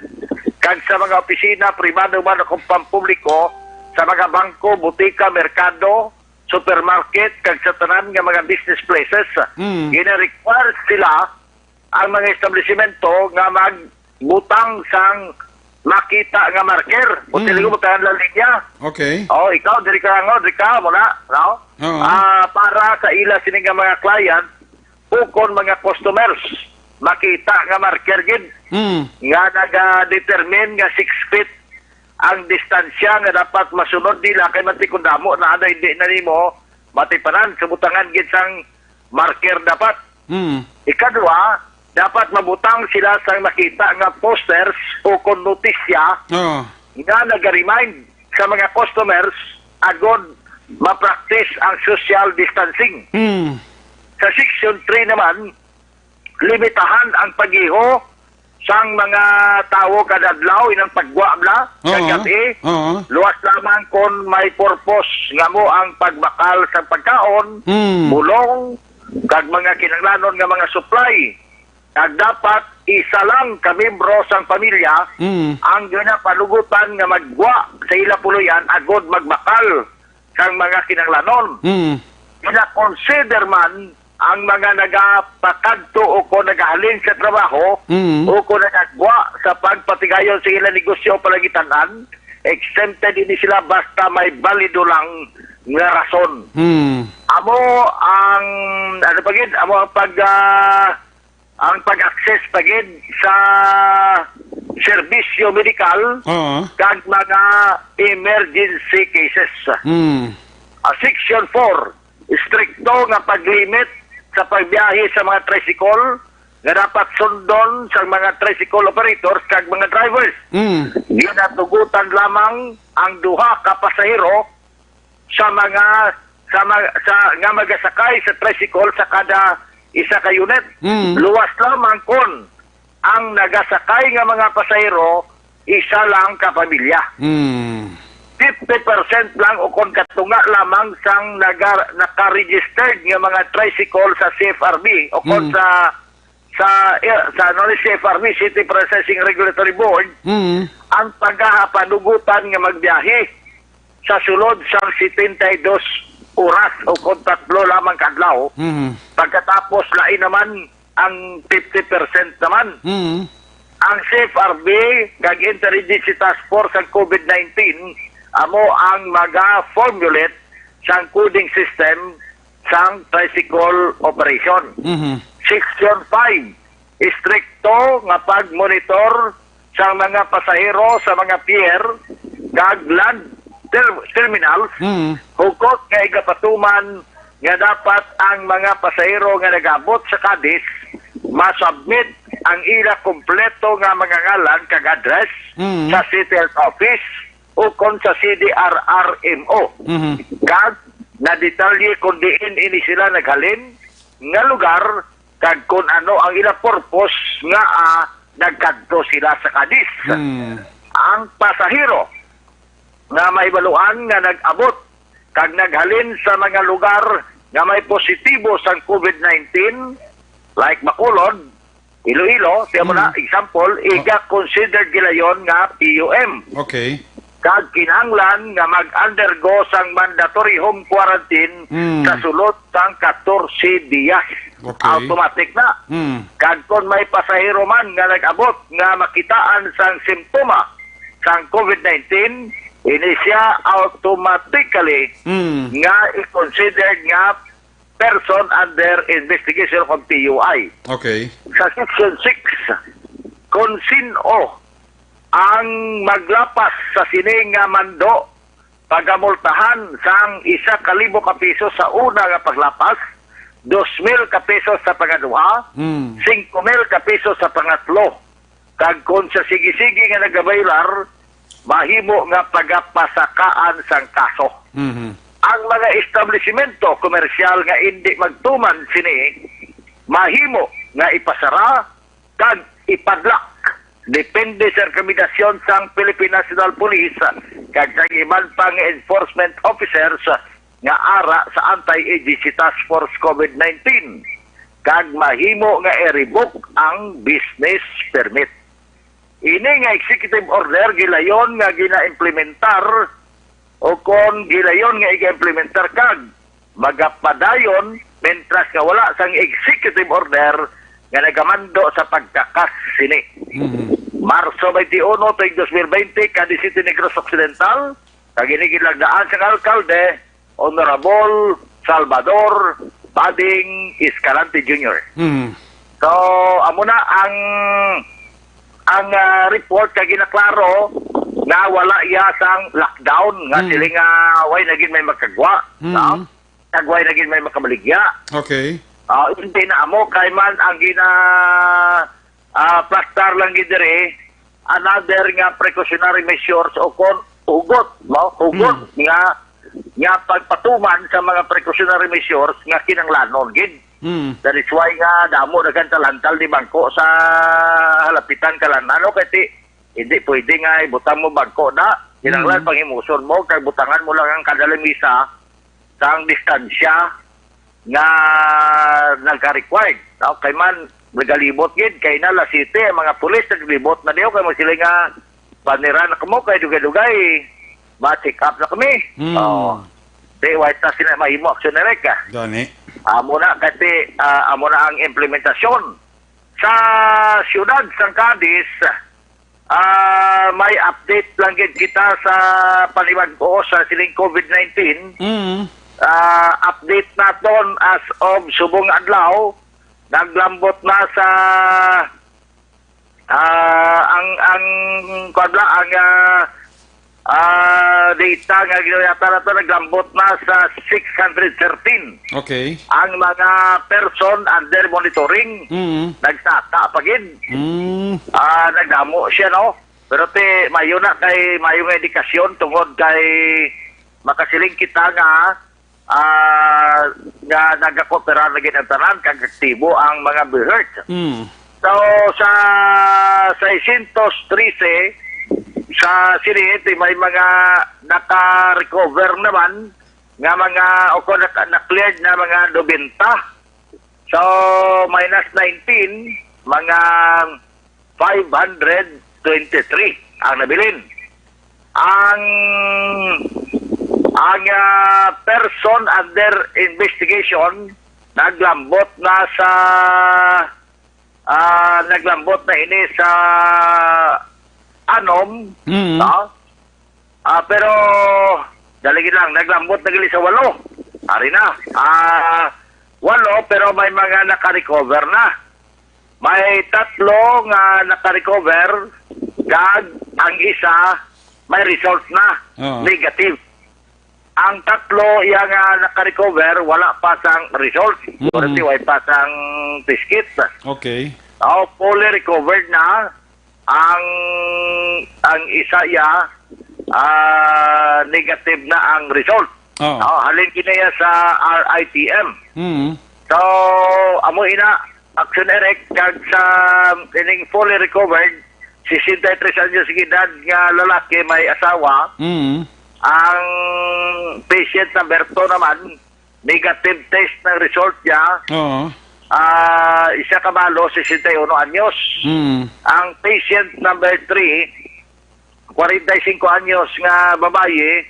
kag sa mga opisina, pribado man o kung pampubliko, sa mga bangko, butika, merkado, supermarket, kag sa tanan nga mga business places, Mm. gina-require sila ang mga establisimento nga magbutang sang makita nga marker. O Mm. sila butangan lang linya. Okay. O, ikaw, diri ka, ano, diri ka, muna, no? Oo. Ah, para sa ila sini nga mga client, ukon mga customers, makita nga marker gid Mm. nga naga-determine nga six feet ang distansya nga dapat masunod nila, kay manti kung damo na, ano, hindi na nimo matipanan, sa butangan gid sang marker dapat. Mm. Ikadua, dapat mabutang sila sang makita nga posters o kon notisya Oo. nga naga-remind sa mga customers agod ma-practice ang social distancing. Mm. Sa section three naman, limitahan ang pag-iho sang mga tawo kada adlaw, inang paggwa bla, Oo. kagabi. Oo. Luwas lamang kon may purpose nga mo ang pagbakal sang pagkaon, Mm. bulong, kag mga kinahanglanon nga mga supply. Kag dapat isa lang ka miyembro sang pamilya Mm. ang ginapanugutan nga maggwa sa ila puloy-an agod magbakal sang mga kinahanglanon. Mm. Gina-consider man ang mga nagapakadto o kon nagahalin sa trabaho Mm. o kon nagagwa sa pagpatigayon sa ilang negosyo o palangitan-an, exempted ini sila basta may balido lang nga rason. Mm. Amo ang, ano pa gid, amo ang pag, ah, ang pag-access pa gid sa serbisyo medikal, Oo. kag mga emergency cases. Mm. Ah, Section four, istrikto nga paglimit sa pagbiyahe sa mga tricycle nga dapat sundon sa mga tricycle operators kag mga drivers. Mm. Ginatugutan lamang ang duha ka pasahero sa mga sa, ma- sa nga magasakay sa tricycle sa kada isa ka unit. Mm. Luwas lamang kon ang nagasakay nga mga pasahero isa lang ka pamilya. Mm. Fifty percent lang o kon katunga lamang sang naga, naka-registered nga mga tricycle sa C F R B o kon Mm. sa sa eh, sa ano ni C F R B, City Processing Regulatory Board, Mm. ang paghahapanugutan nga magbiyahe sa sulod sang setenta y dos oras o kon tatlo lamang ka adlaw. Mm. Pagkatapos, lain naman ang fifty percent naman. Mm. Ang C F R B kag Interagency Task Force sa COVID nineteen amo ang maga-formulate sang coding system sang tricycle operation. Mhm. Section five, istrikto nga pagmonitor sa mga pasahero sa mga pier kag land ter- terminals, Mhm. hugot nga igapatuman nga dapat ang mga pasahero nga nag-abot sa Cadiz masubmit ang ila kompleto nga mga ngalan kag address Mhm. sa City Health Office ukon sa C D R R M O. Mhm. Kag nadetalye kon diin ini sila naghalin nga lugar kag kon ano ang ila purpose nga, ah, nagkadto sila sa Cadiz. Hmm. Ang pasahero nga mahibaluan nga nag-abot kag naghalin sa mga lugar nga may positibo sang COVID nineteen, like Bacolod, Iloilo, siya mo na, Mm. example, Mm. iga considered gilayon nga P U M. Okay. Kag kinahanglan nga mag-undergo sang mandatory home quarantine Mm. sa sulod sang katorse diyas. Okay. Automatic na. Mm. Kag kon may pasahero man nga nag-abot nga makitaan sang simptoma sang COVID nineteen, ini siya automatically Mm. nga i-considered nga person under investigation kon P U I. Okay. Sa Section six, kon sin-o ang maglapas sa sini nga mando, pagamultahan sang isa ka libo ka piso sa una nga paglapas, dos mil ka piso sa pangaduha, Hmm. singko mil ka piso sa pangatlo. Kag kon sa sige-sige nga nagabaylar, mahimo nga pagapasakaan sang kaso. Mhm. Ang mga establisimento komersyal nga indi magtuman sini, mahimo nga ipasara kag ipadlock, depende sa rekomendasyon sang Philippine National Police kag sa iban pa nga enforcement officers nga ara sa Anti-Agency Task Force COVID nineteen, kag mahimo nga i-revoke ang business permit. Ini nga executive order gilayon nga gina-implementar o kon gilayon nga iga-implementar kag magapadayon mentras nga wala sang executive order nga nagamando sa pagtakas sini. Mhm. Marso twenty-one, tuig dos mil twenty, Cadiz City, Negros Occidental, kag ini ginlagdaan sang alkalde, Honorable Salvador Bading Escalante Junior. Hmm. So, amo na ang, ang, ah, report kay ginaklaro nga wala iya sang lockdown, nga Hmm. sila nga way na gid may makagwa, Hmm. no? Kag way na gid may makamaligya. Okay. Ah, hindi na amo kay man ang gina, ah, plastar lang gid diri, another nga precautionary measures o kon hugot, no? Hugot Mm. nga, nga pagpatuman sa mga precautionary measures nga kinahanglanon gid. Mm. That is why nga damo naghantal-hantal ni bangko sa halapitan kalan. Ano kay ti, hindi pwede nga ibutang mo bangko na. Kinahanglan Mm. panghimuson mo kag butangan mo lang ang kada lamisa sang distansya nga nagka-required. Okay man, nagalibot gid kay na La City, ang mga pulis naglibot na diyo kay mo sila nga panira na kamo kay dugay-dugay ma-check up na kami. Hmm. Oh. Di, why ta sila mahimo aksyon na rin ka? Gani. Amo na, kasi, ah, amo na ang implementasyon. Sa siyudad sang Cadiz, ah, may update lang gid kita sa panibag-o sa siling COVID nineteen. Mm. Ah, update naton as of subong adlaw, naglambot na sa Ah, ang, ang, kuwan ba, ang, ah, ah, data nga ginuyatan nato, naglambot na sa six hundred thirteen Okay. ang mga person under monitoring. Mm. Nagsaka pa gid. Mm. Ah, nagdamo siya, no? Pero ti, mayo na kay, mayo nga indikasyon tungod kay makasiling kita nga, ah, nga nagakooperar na gid ang tanan kag aktibo ang mga BHERT. Mm. So, sa seiscientos trece, sa sini, ti may mga naka-recover naman nga mga, o kung naka-, na-cleared na mga nobenta. So, minus nineteen, mga five hundred twenty-three ang nabilin. Ang, ang, ah, person under investigation naglambot na sa, ah, naglambot na ini sa anom, Mm. no? Ah, pero, dali lang, naglambot na gali sa walo. Ari na. Ah, walo, pero may mga naka-recover na. May tatlo nga naka-recover, kag ang isa may result na, Oo. negative. Ang tatlo iya nga naka-recover, wala pa sang result. Mm. Siguro ti way pa sang test kit. Okay. Oh, fully recovered na. Ang, ang isa iya, ah, negative na ang result. Oh. Oh, halin kini iya sa R I T M. Mm. So, amo ina, Action Eric, kag sa ining fully recovered, sesenta y tres anyos ang edad nga lalaki may asawa, Mm. ang patient number two naman, negative test ng result niya. Oo. Ah, isa ka balo, sesenta y uno anyos. Mm. Ang patient number three, kwarenta y singko anyos nga babayi,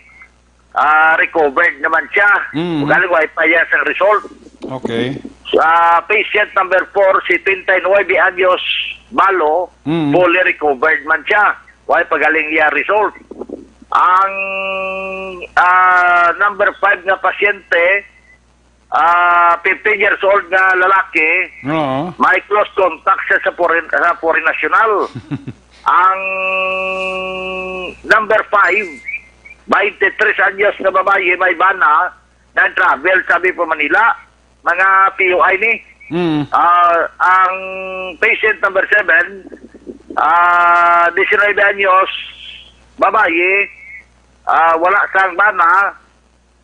ah, recovered naman siya. Mm. Ugaling wa pa iya sang result. Okay. Sa patient number four, setenta y nuebe anyos, balo, Mm. fully recovered man siya. Wa pa galing iya result. Ang, ah, number five nga pasyente, ah, fifteen years old nga lalaki, Oo. may close contact siya sa foreign, sa foreign national. Ang number five, twenty-three anyos nga babayi, may bana, nag-travel sabi pa Manila, mga P U I ni. Mm. Ah, ang patient number seven, ah, diecinuebe anyos, babayi, ah, wala sang bana,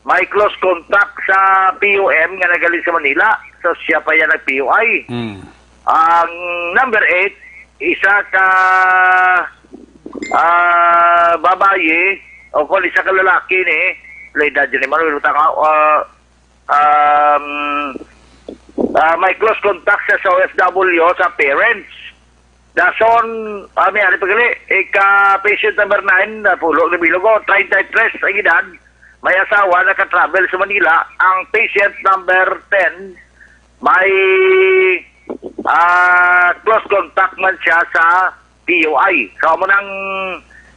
may close contact sa P U M nga nagaling sa Manila. So, siya pa yan nag-P U I. Mm. Ang number eight, isa ka, ah, babayi, o kung isa ka lalaki ni, la edad yun, Emmanuel, utang, ah, um, ah, may close contact siya sa O F W, sa parents. Dason, ah, may ari pa gali, ika patient number nine, na pulo na bilog, oh, treinta y tres ang edad, may asawa, naka-travel sa Manila. Ang patient number ten, may, ah, close contact man siya sa P U I. So, amo nang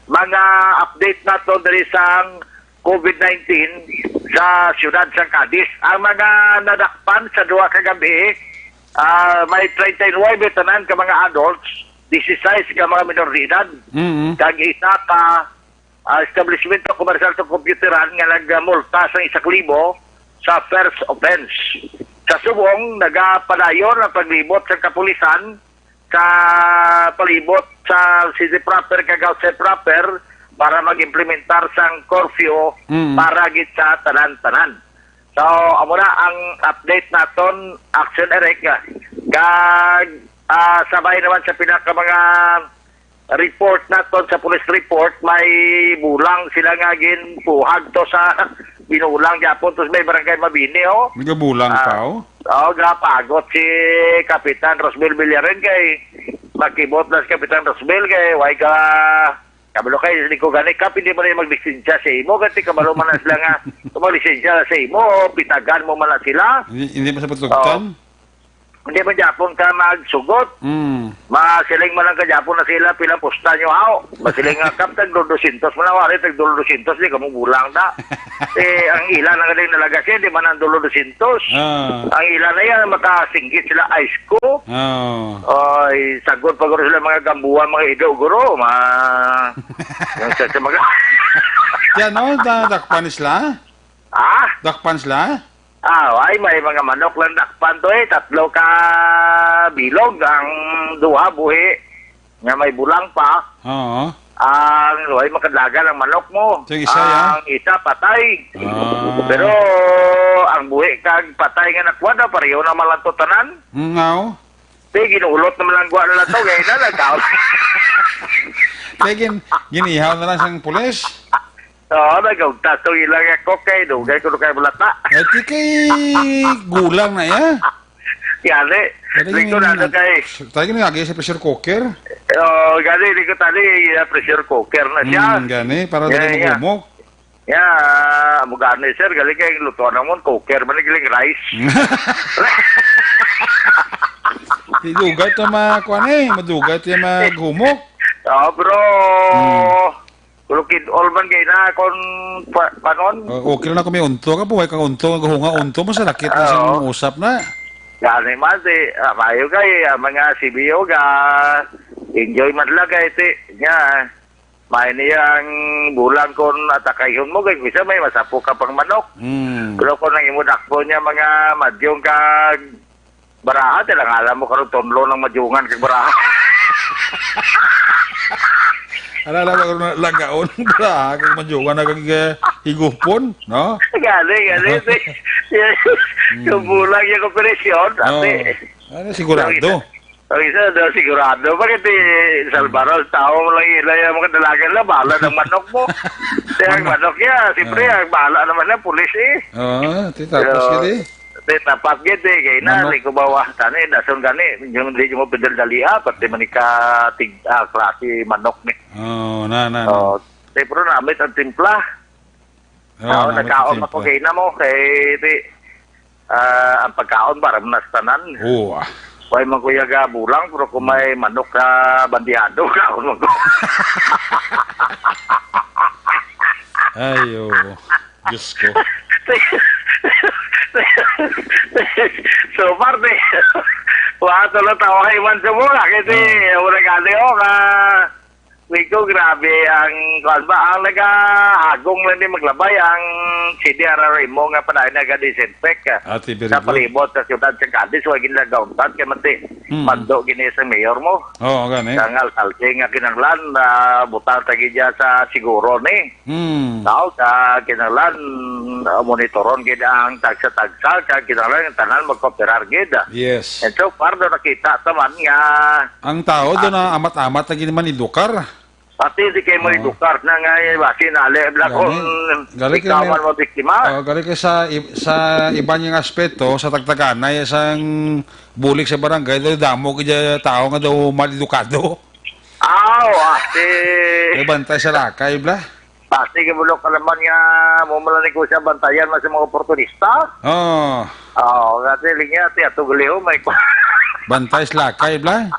mga update nato diri sa COVID nineteen sa siyudad sa Cadiz. Ang mga nadakpan sa duha ka gabi, ah, may treinta y nuebe tanan ka mga adults, dieciséis ka mga minor de edad, Mm-hmm. kag isa ka, ah, establishmento komersyal sa kompyuteran nga nagmulta sa isa ka libo sa first offense. Sa subong, nagapadayon ang paglibot sa kapulisan sa palibot sa city proper kag outside proper para mag-implementar sang curfew Mm. para gid sa tanan-tanan. So, amo na ang update naton, Action Eric. Kag, ah, sabay naman sa pinaka mga report naton sa police report, may bulang sila nga ginpuhag to sa binulang gyapon to sa may barangay Mabini, oh. May gabulang Ah, pa, oh. Oh, gapagot si Kapitan Rosmel Villarin kay makibot na si Kapitan Rosmel kay way ka kabalo kay, di ko gani, Kap, hindi man na maglisensya sa imo, kasi kabalo man na sila nga, kung maglisensya na sa imo, pitagan mo man na sila. Hindi, hindi pa sa patugtan? Oh. Hindi man gyapon ka magsugot. Mm. Masiling man lang ka gyapon na sila, "Pilang pusta nyo, haw?" Masiling nga, "Kap, tag dosyentos man lang, wari, tag dosyentos, di kamo bulang da." Eh, ang ila na galing nalaga siya, di man ang dolo dosyentos. Ah. Ang ila na yan, makasinggit sila ice ko. Oh. Ay, sagod pa guro sila mga gambuan, mga ido, guro. Ma-, yung sa, sa mga Yan, no? Da-, dakpan sila? Ah? Dakpan sila? Ah, ay, may mga manok lang dakpan to eh. Tatlo ka bilog, ang duha buhi, nga may bulang pa. Oo. Ang, ay, makadlagan ang manok mo. Yung isa, ya? Ang isa, patay. Ah. Pero, ang buhi kag patay nga nakuha daw, pareho naman lang to tanan. Mm, nga, oh. Di, ginuulot naman lang kuha na lang to, kaya na, nagkaon. Kaya gin-, ginihaw na lang sang pulis. Oo, nagkaugtas to ilang ako kay, dugay ko na kay bulata. Ay, di kay gulang na, ya? Gani, Pwede lingkod gini na na, kay. Tayo gini lagi sa pressure cooker. Oo, gani, lingkod tali, ya, pressure cooker na siya. Mm, gani, para Yeah, dali yeah. mahumok. Ya, amo gani, sir, galing kay luto na mo, cooker man, galing rice. Di dugay to ma-, kuan eh, madugay to yung maghumok. Oo, bro. Hmm. Pero kid all man kay na kon pa-, panon. Oh, okay lang kung may unto ka, buhay kang unto, hunga unto mo sa lakit na sa Oo. usap na. Gani man, di, ah, mayo kay, ah, mga C B O ga, enjoy man lang kay, ti, nga, may niyang bulang kon atakayhon mo, kay bisa may masapo ka pang manok. Mm. Pero kung ang imo dakpo niya, mga madyong kag baraha, ti lang alam mo karon tunlo ng madyungan kag baraha. Ala, ala, ala, lagaon, baraha, kag madyungan na kag, eh, higupon, no? Gani, gani, ti. Mm. Yung bulang yung operasyon, Oh. ate. Ano, sigurado? Ang isa daw sigurado, bakit ti Salvador, tao mo lang ila yung mga dalagan na, bahala ng manok mo. Kaya ang Manok. manok niya, siyempre, Ah. ang bahala naman na, pulis eh. Oo, ti tapos So, gid eh. ti tapat gid eh, kay na, Manok. Liko bawa, tani, dason gani, yung di mo pindal dali, ah, pati man ka tig, ah, klase manok ni. Oo, na, na, na. Oh, ti, pero namit ang timpla. Oo, Tao, namit ang nagkaon timpla. ako kay na mo, kay ti, ah, ang pagkaon ba, ram nas tanan. Oo, ah. Way man kuya ga bulang, pero kung may manok ka bandihado, kaon mo ko. Ay, oo. Diyos ko. So far, di. Wa, tulo, tawa, iwan sa mura. Kasi, Ah. wala ka, di, oh, ka, Nico, grabe ang, kuwan ba, ang nagaagong lang din maglabay ang C D R R M O nga panayon nagadisinfect, ah, Ate, very sa good. palibot sa siyudad sa Cadiz, wa ginagauntat kay mati Hmm. mando gini sa mayor mo. Oo, gani. Sa nga alkalde nga kinahanglan, ah, butang ta gid sa siguro ni. Hmm. Tao sa kinahanglan, ah, monitoron gid ang tagsa-tagsa, kag kinahanglan ang tanan magkooperar gid. Yes. And so far, do nakita ta man nga Ang tao do Ah. na amat-amat lagi naman idukar. Pati di kay mo Oo. idukar na nga, eh, basin ali, bla, Gani. kung Gali kay ikaw may man mo biktima. Oh, gali kay sa i-, sa iban nga aspeto, sa tagtaganay, sang bulig sa barangay, daw damo kay tao nga daw mal edukado. Aw, ate. May bantay sa lakay, bla. Pati ka bulok ka naman nga, mo man lang ko siya bantayan, mas mga oportunista. Oo. Oo, kasi linya, ti, ato galiho, may kwa. Bantay sa lakay, bla.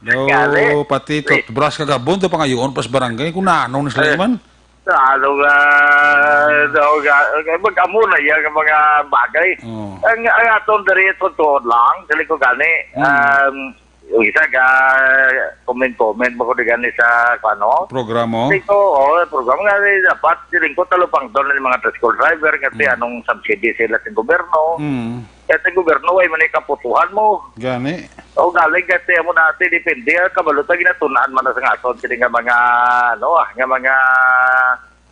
No, Gali. pati Ri- toothbrush kagabon, to pangayoon pas barangay, kung naano na sila Eh. man. Ano nga, ano nga, mag-amo na yan ang mga bagay. Oo. Ang, ang atong diri, totoo lang, dali ko gani, Hmm. um, yung isa ka, comment-comment mo ko di gani sa, ano? Programa? Dito, oh, programa nga, eh, dapat, siling ko, talupang doon ng mga tricycle driver, kasi Hmm. anong subsidy sila sa gobyerno. Hmm. Kaya sa gobyerno, ay man ay kaputuhan mo. Gani. O galing, kasi mo natin, depende, ah, kabalo ta, ginatunaan man na sa nga aton, sila nga mga, ano, ah, nga mga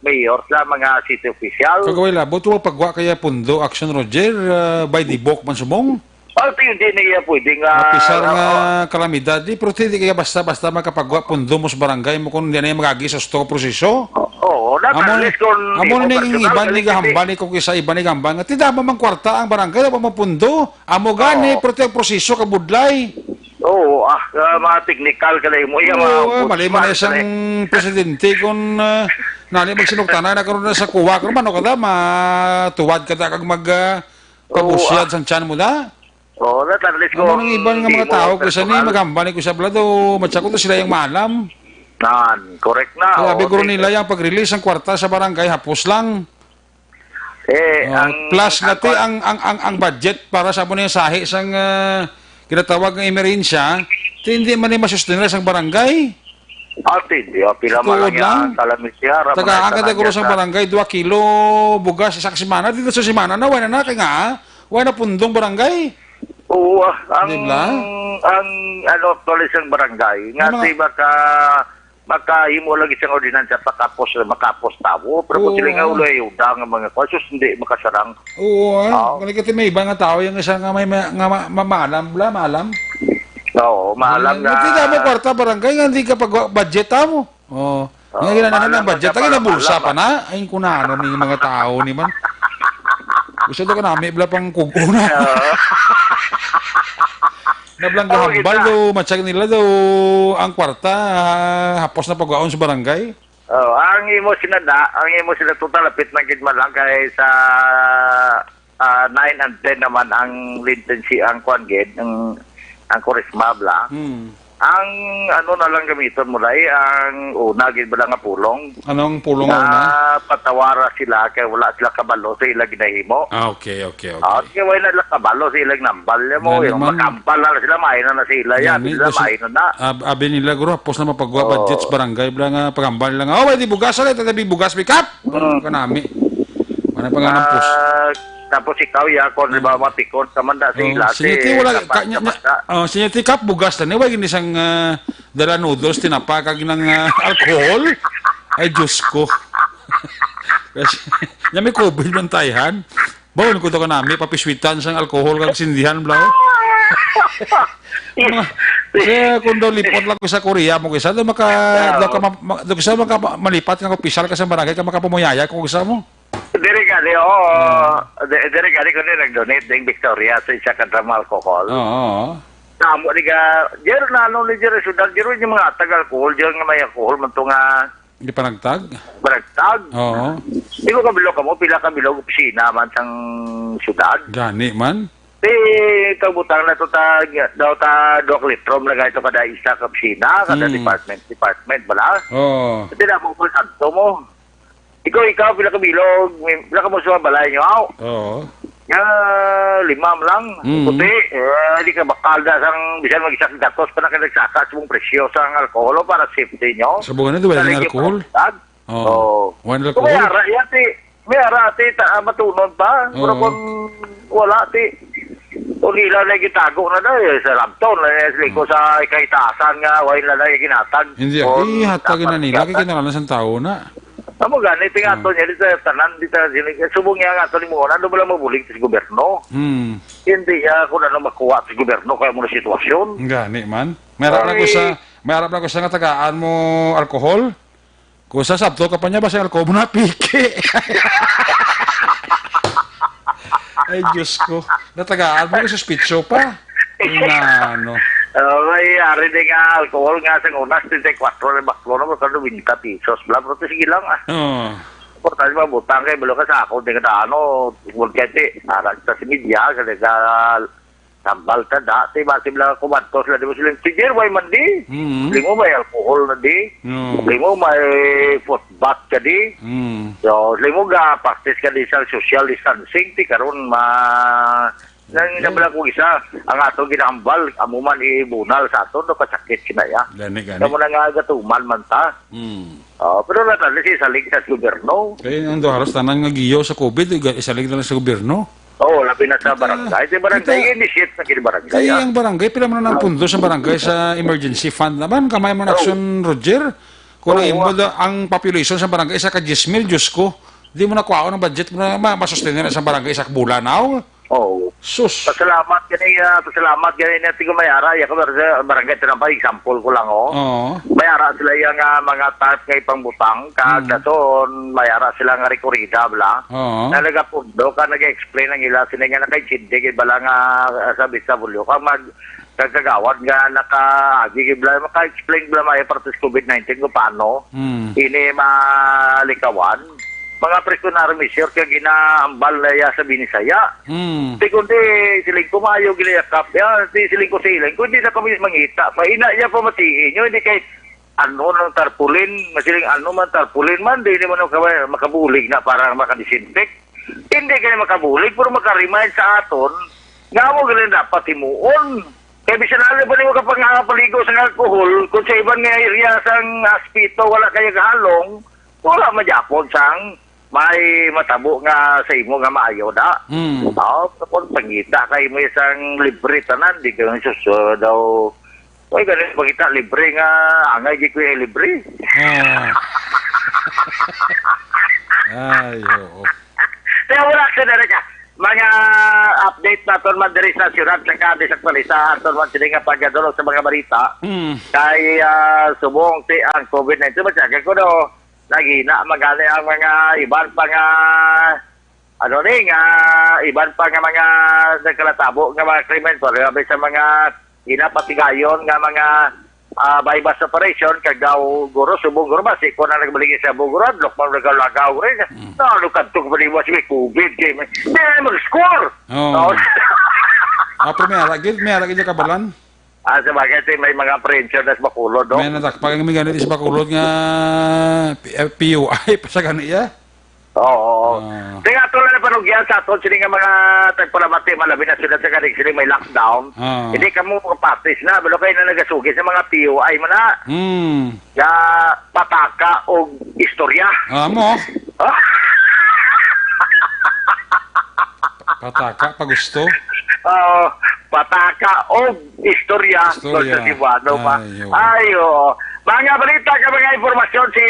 mayor sa mga city official. Kagaway labot, wa pagwa kaya pundo, Action Roger, ah, by the book man subong? Oh, ti-, hindi na iya pwede nga, Mapisar nga ah, kalamidad, di, pero hindi kaya basta-basta makapagwa pundo mo sa barangay mo kung hindi na yung magagi sa gusto proseso. Oo, na, Amo, at least kung amo hindi na mo yung personal, iban ni galit, gahambal ni kung isa, iban ni gahambal nga, ti damo mang kwarta ang barangay, damo mang pundo. Amo gani, Oo. pero ti ang proseso kabudlay. Oo, ah, ah, mga technical ka na mo, iya, mga Oo, mali man ombudsman na isang ka na. presidente kung, ah, nani magsinugtanan na karon na sa kuwa, karon man, o kada, matuwad ka da kag mag, ah, Oo, pabusyad ah. sa tiyan mo da. Oo, na, at least Ang kung mga iban nga mga tao, kung saan personal. Magambal ko sa blado, matsako to sila yung maalam. Nan, correct na. Kaya oo, abi, guro, nila yung pag-release ang kwarta sa barangay, hapos lang. Eh, Oh, ang, plus ang na ti, kwan- ang, ang, ang, ang budget para sa amo na yung sahi sang, ah, ginatawag nga emerhensya, ti hindi man ni masustenir sang barangay. Ah, ti, di, ah, pila man Tuod lang yan, lang. Taga ang kataguro sang barangay, dua kilo bugas, isa ka semana, dito sa semana na, wala na, kaya nga, ah, wala na pundong barangay. Oo, ah, ang, Di ba? Ang, ano, actually, sang barangay, nga Ang mga ti baka, makahimo lagi sang ordinansa, pakapos, makapos tawo, pero kung Oo. Sila nga ulo ay udang ang mga kwan, sus, hindi makasarang. Oo, ah. Oo. Kung ikati may iba nga tao, yung isa nga may ma-, nga ma-, ma-, maalam, bla, maalam. Oo, maalam Maalam. Nga. Kita mo kwarta, barangay, nga hindi ka pag-budget mo. Oo. Oo, nga ginanahan maalam ang budget. Lagi na bulsa pa na. Ay, kung ano ni mga tao ni man. Gusto to ka nami, bla, pang kugo na. Oo. Nablang Oh, gahambal ita. Do, matsag nila do, ang kwarta, ah, hapos na pagwaon sa barangay. Oh, ang imo sinada, ang imo sinada total, lapit na gid man lang kay sa, ah, nine and ten naman ang lintensya, ang kwan gid, ang, ang kurisma, bla. Hmm. Ang ano na lang gamiton mo, dai, ang una gid ba nga pulong? Anong pulong nga una? Patawara sila kay wala sila kabalo sa ila ginahimo. Ah, okay, okay, okay. Ah, kay wala sila kabalo sa ilang nambal niya mo, Nga yung naman. Makambal na sila, maay na na sila, yan, Yan, sila, gusto, maay na na. Ab-, abi nila, guro, hapos na mapagwa Oo. Budget sa barangay, bla nga, pagambal lang. Oh, wala di bugas, wala, tatabi bugas, pick up! Mm. Kanami. Wala pa nga ng pus. Ah, tapos ikaw, ya, kung di ba, Mm. Mapikon ka man da sa Oo, ila, sinyo ti, si wala, Kapat ka-, nya-, ka man nya-, da. Oh, sinyo ti, Kap, bugas na ni, wala gini sang, ah, dala noodles, tinapa, kag nang, ah, alcohol. Ay, Diyos ko. Kasi, nya may covid man tayhan. Bawal ko to kanami, papiswitan sang alcohol kag sindihan, bla, oh. Mga, kaya kung daw lipot lang ko sa Korea mo, kisa daw maka, Oo. Daw ka ma-, ma-, daw kisa maka ma-, malipat nga opisyal ka sa barangay, ka makapamuyaya kung kisa mo. Diri gani, oo. Hmm. Di-, diri gani ko ni nag-donate ding Victoria sa isa ka drum alcohol. Oo, oo. Tamo ni ga, Jer, na ano ni Jer, sudad, Jer, yung mga atag alcohol, Jer, nga may alcohol, man to nga Di panagtag? Panagtag. Oo. Di ko kabalo ka mo, pila ka bilog opisina man sang syudad. Gani man. Di, ikaw butang na to ta, daw ta, dua ka litro, malagay to kada isa ka opisina, kada Hmm. department, department, bala? Oo. Di na mo, kung santo mo. Ikaw, ikaw, pila ka bilog, may, pila ka mo sa balay nyo, aw? Oo. Nga, lima man lang, Mm. puti. Eh, di ka bakal na sang, bisan mag-isa ka gatos pa na ka nagsaka sa mong presyo sang alkohol para safety nyo. Sa buwan na, di ba yung Dali alkohol? Ka pa, Oo. Oo. One Kung may alcohol? Ara, yan, ti, may ara, ti, ta, ah, matunon pa. Pero Oo. Kung wala, ti, kung nila na gitago na daw, eh, sa Labton, eh, sa liko Hmm. sa kaitaasan nga, wala na yung ginatag. Hindi, ah, Kung ihatag na dapat nila, ginatag. Kay kinahanglan sa tao na. Amo gani, ti nga Hmm. to niya, di ta tanan, di ta sini-, subong niya nga to ni mo, ano ba lang mabulig sa gobyerno? Hmm. Hindi niya kung ano makuha sa gobyerno, kaya mo na sitwasyon. Gani man. May harap na ko Ay. Sa, may harap na ko sa nga tagaan mo alcohol. Kung sa sabto ka pa niya, basta alcohol mo na, piki. Ay, Diyos ko. Natagaan mo, suspitso pa. Inano. Oh, may ari din nga alcohol nga sa una, treinta y cuatro na baklo na, basta nobenta pesos. Bla, pero sige lang, ah. Oo. Importante, mabutang kay, balo ka sa ako, di ka na, ano, huwag ka, ti, arag sa si media, sa, sa, sambal ka, da, ti, basi bla, kumantos, la, di mo sila, sige, way man di. Mm. Di mo, may alcohol na di. No. Di mo, may foot bath ka di. Mm. So, di mo, ga, practice ka di sa social distancing, ti, karon, ma, Nang Okay. Nabala ko isa, ang ato ginahambal, amo man ibunal sa ato, no, kasakit kinaya. Gani, gani. Kamo na nga gatuman man ta. Hmm. Oh, pero na tali si salig sa gobyerno. Kaya ang do halos tanan nga giyo sa covid, iga-, isalig na lang sa gobyerno. Oo, labi na sa Kita, barangay. Sa barangay, kita, initiate na kini barangay, kaya ah. Ang barangay, pila man ang Ah. Pundo sa barangay sa emergency fund naman, kamay man Oh. Action, Roger. Kung ang Oo, imo ah. Da, ang population sa barangay, isa ka diyes mil, Diyos ko. Di mo na kuhaon ang budget mo na ma-, masustenir sa barangay sa bulan, aw? Oo. Sus. Pasalamat gani, ah, pasalamat gani na tigo may ara, ya ko, bar-, barangay Tinambay, example ko lang, oh. Oo. May ara sila yang, ah, mga tarp nga ipangbutang, kag Hmm. dason, may ara sila nga rekorida, bla. Oo. Na nagapundo ka, nag-explain ang ila, sila nga nakaintindi, kay bala nga, ah, sa Vista Bulyo, kag mag-, kag kagawad nga nakaagi, kay bla, maka-explain, bla, may parte sa covid nineteen kung paano Hmm. ini malikawan. mga precautionary measure kay ginahambal na iya sa Binisaya. Hmm. Di kundi siling ko, maayo ginayakap iya. Di siling ko sa ilang, kundi na kami mangita pa. Ina iya pamatiin nyo, hindi kay ano nang tarpaulin, masiling ano man tarpaulin man, di naman ka makabulig na para makadisinfect. Hindi kay makabulig, pero makaremind sa aton nga mo gani dapat himuon. Kay bisan ano pa nimo kapangapaligo sa alcohol, kung sa iban nga area sang aspeto wala kay halong, wala magyapon sang may matabo nga sa imo nga maayo da. Mm. Oh, tapos pangita kay mo isang libre tanan, di ka sus, uh, daw. Oy, gani pangita libre nga angay di ko yung libre. Ah. Ay, oo. Kaya wala sa dara ka. Mga update naton man diri sa syudad sa Cadiz at Balita, aton man sini nga pagdulong sa mga balita. Mm. Kay, ah, subong si ang COVID nineteen, masyagan ko no, naghina magani ang mga iban pa nga, ano ni, nga iban pa nga mga nagkalatabo nga mga krimen, pero abi sa mga ginapatigayon nga mga, ah, buy-bust operation, kag daw guro, subong guro ba, si ko na nagbaligi sa Bugurad, Lokman Lagaw-Lagaw rin. Mm. Na, ano kadto ko paniwas may COVID, kay may, may mag-score. Oo. No? Ah, pero may ara gid, may ara gid kabalan. Ah, sa bagay, ti, may mga apprehension na sa Bacolod, no? May natakpakan kami ganit sa Bacolod nga P-, eh, P U I pa sa kaniya. Oo, oo. Ah. Kaya ato lang na panugyan sa aton, sini nga mga tagpalamati, malabi na sila sa kanig, sini may lockdown. Ah. Hindi ka mo makapatis na, balo kayo na nagasugis sa mga P U I man na. Hmm. Nga pataka og istorya. Ah, mo. Pataka pa gusto. Oo, pataka og istorya. Istorya. Kung sa Cebuano pa. Ay, oo. Ay, oo. Mga balita ka, mga impormasyon, si,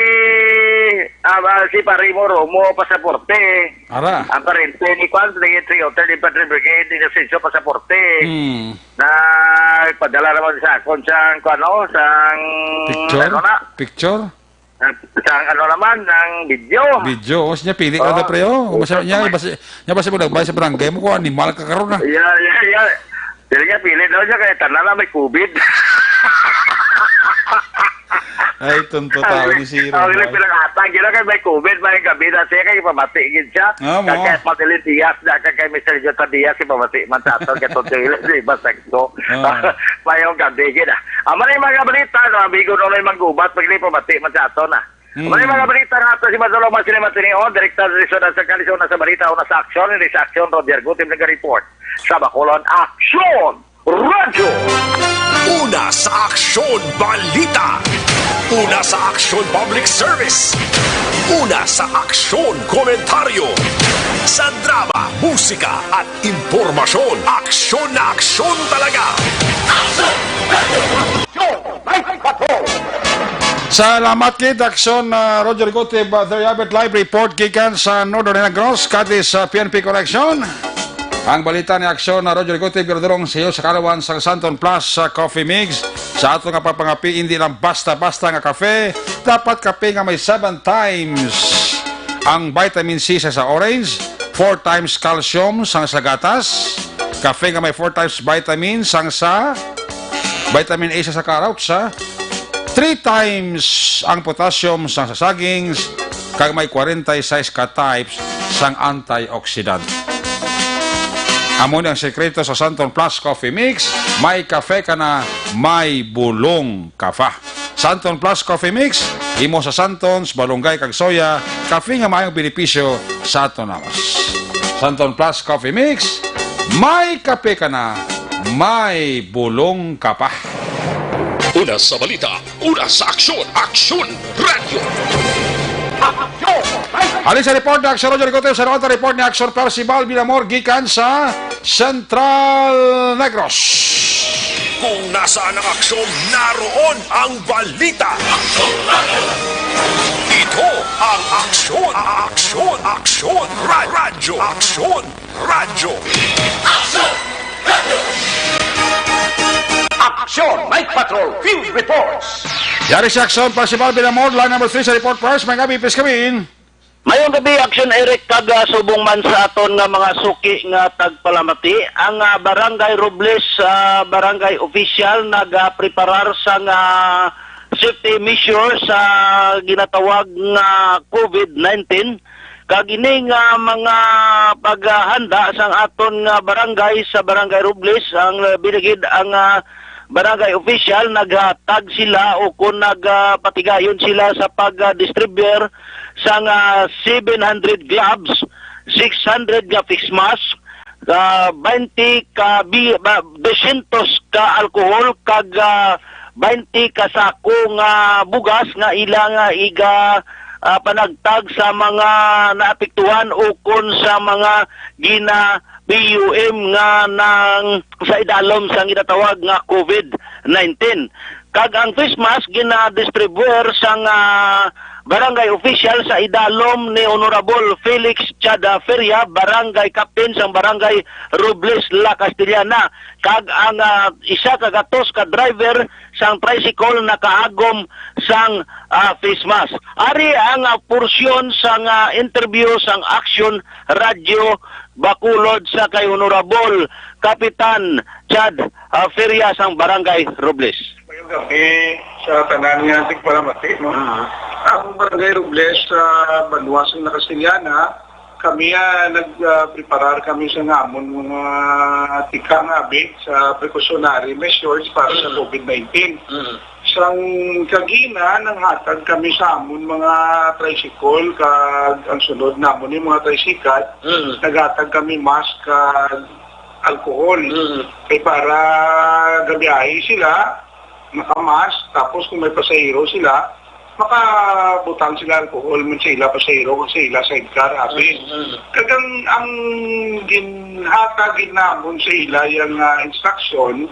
ah, ah, si Pare mo, Romo, pasaporte. Ara. Ang parente ni Kwan, ni Trio, ni Padre Brigade, ni Asensio, pasaporte. Hmm. Na, padala naman sa akon sang, kung ano, sang, Picture? Ano na? Picture? Sang, sang ano naman, ng video. Video. O, siya pili ka Oo. na, pre, oh. O, Masya-, sa niya, tama. basi, niya, basi mo nagbay sa barangay mo, kung animal ka karon na. Yeah, yeah, yeah. Dili niya, pili daw niya, kaya tanan na may COVID. Ay, tunto tao ni Siro, Ang ay. Pinangata, gila kay may COVID, may gabi na siya, kay pamati gid siya. Ah, mo. Kay Madeline Diaz na, kay Mister Jota Diaz, si pamati man sa ato, kay Tonto Hill, si Iba Sexto. Ah. Mayong gabi gid, ah. Amo na yung mga balita, no? Amigo, no, may manggubat, pag hindi pamati man sa ato na. Hmm. Amo na yung mga balita nga ato si Madulong Marcelino Matinion, direkta sa Lisod sa Kalisod na sa balita, una sa aksyon, hindi sa aksyon, Roger Gutim nag-report sa Bacolod Aksyon Radyo. Una sa aksyon, balita. Una sa aksyon, public service. Una sa aksyon, komentaryo. Sa drama, musika, at impormasyon, aksyon na aksyon talaga. Aksyon! Aksyon! Night Patrol! Salamat kit Aksyon, ah, Roger Gutib, ah, There You Have It, live report gikan sa Northern Negros, kati sa P N P Correction. Ang balita ni Aksyon na Roger Gutib, giradurong sa iyo sa kalawan sang Santon Plus sa Coffee Mix. Sa ato nga pagpangapi, hindi lang basta-basta nga kape, dapat kape nga may seven times ang vitamin C sa, sa orange, four times calcium sang sa gatas, kape nga may four times vitamin sang sa vitamin A sa, sa carrot, sa three times ang potassium sang sa sagings, kag may forty-six ka types sang antioxidant. Amo ni ang sekreto sa Santon Plus Coffee Mix, may kafe ka na, may bulong ka pa. Santon Plus Coffee Mix, imo sa Santons, Balunggay kag Soya, kafe nga maayong benepisyo sa aton lawas. Santon Plus Coffee Mix, may kape ka na, may bulong ka pa. Una sa balita, una sa aksyon, Aksyon Radyo. Halin sa report ni Aksyon Roger Gutierrez, sa report ni Aksyon Percival Binamor gikan sa Central Negros. Kung nasaan ang aksyon, naroon ang balita. Ito ang aksyon, aksyon, aksyon, ra-, radyo, aksyon, radyo. Aksyon! Night Patrol Field Reports. Yari si Aksyon Percival Binamor, line number three sa report first. May gabi, please come in. Mayong gabi, Aksyon Eric, kag, ah, subong man sa aton nga mga suki nga tagpalamati, ang, ah, Barangay Robles, ah, barangay official nagapreparar sa nga safety measures sa ginatawag nga COVID nineteen, Kag ini nga mga paghanda sang aton nga barangay, sa Barangay Robles, ang, ah, binigid ang, ah, barangay official, naghatag sila o kung nag, ah, patigayon sila sa pag, ah, distribuer sang, ah, seven hundred gloves, six hundred nga face mask, ah, twenty ka bi-, ba, dosyentos ka alcohol, kag, ah, twenty ka sako nga bugas nga ila nga iga, ah, panagtag sa mga naapektuhan ukon sa mga gina-, P U M nga nang sa idalom sang ginatawag nga COVID nineteen. Kag ang face mask ginadistribuer sang, ah, barangay official sa idalom ni Honorable Felix Chad Feria, barangay captain sang Barangay Robles, La Castellana, kag ang, ah, isa ka gatos ka driver sang tricycle nakaagom sang, ah, face mask. Ari ang, ah, porsyon sang, ah, interview sang Aksyon Radyo Bacolod sa kay Honorable Kapitan Chad, ah, Feria sang Barangay Robles. Mayong gabi sa tanan nga tigpalamati, no? Ah. Ang Barangay Robles sa banwa sa La Castellana, kami, ah, nag, ah, preparar kami sa namon mga tikang abi sa precautionary measures para sa Mm. COVID nineteen. Mm. Sang kagina, nanghatag kami sa amon mga tricycle, kag ang sunod namon yung mga tricycle, Mm. naghatag kami mask kag alcohol. Mm. Kay para gabiyahe sila, naka-mask, tapos kung may pasahero sila, makabutang sila alcohol man sa ila pasahero o sa ila sidecar, abi. Mm, mm. Kag ang, ang ginhatag gid namon sa ila yang, ah, instruction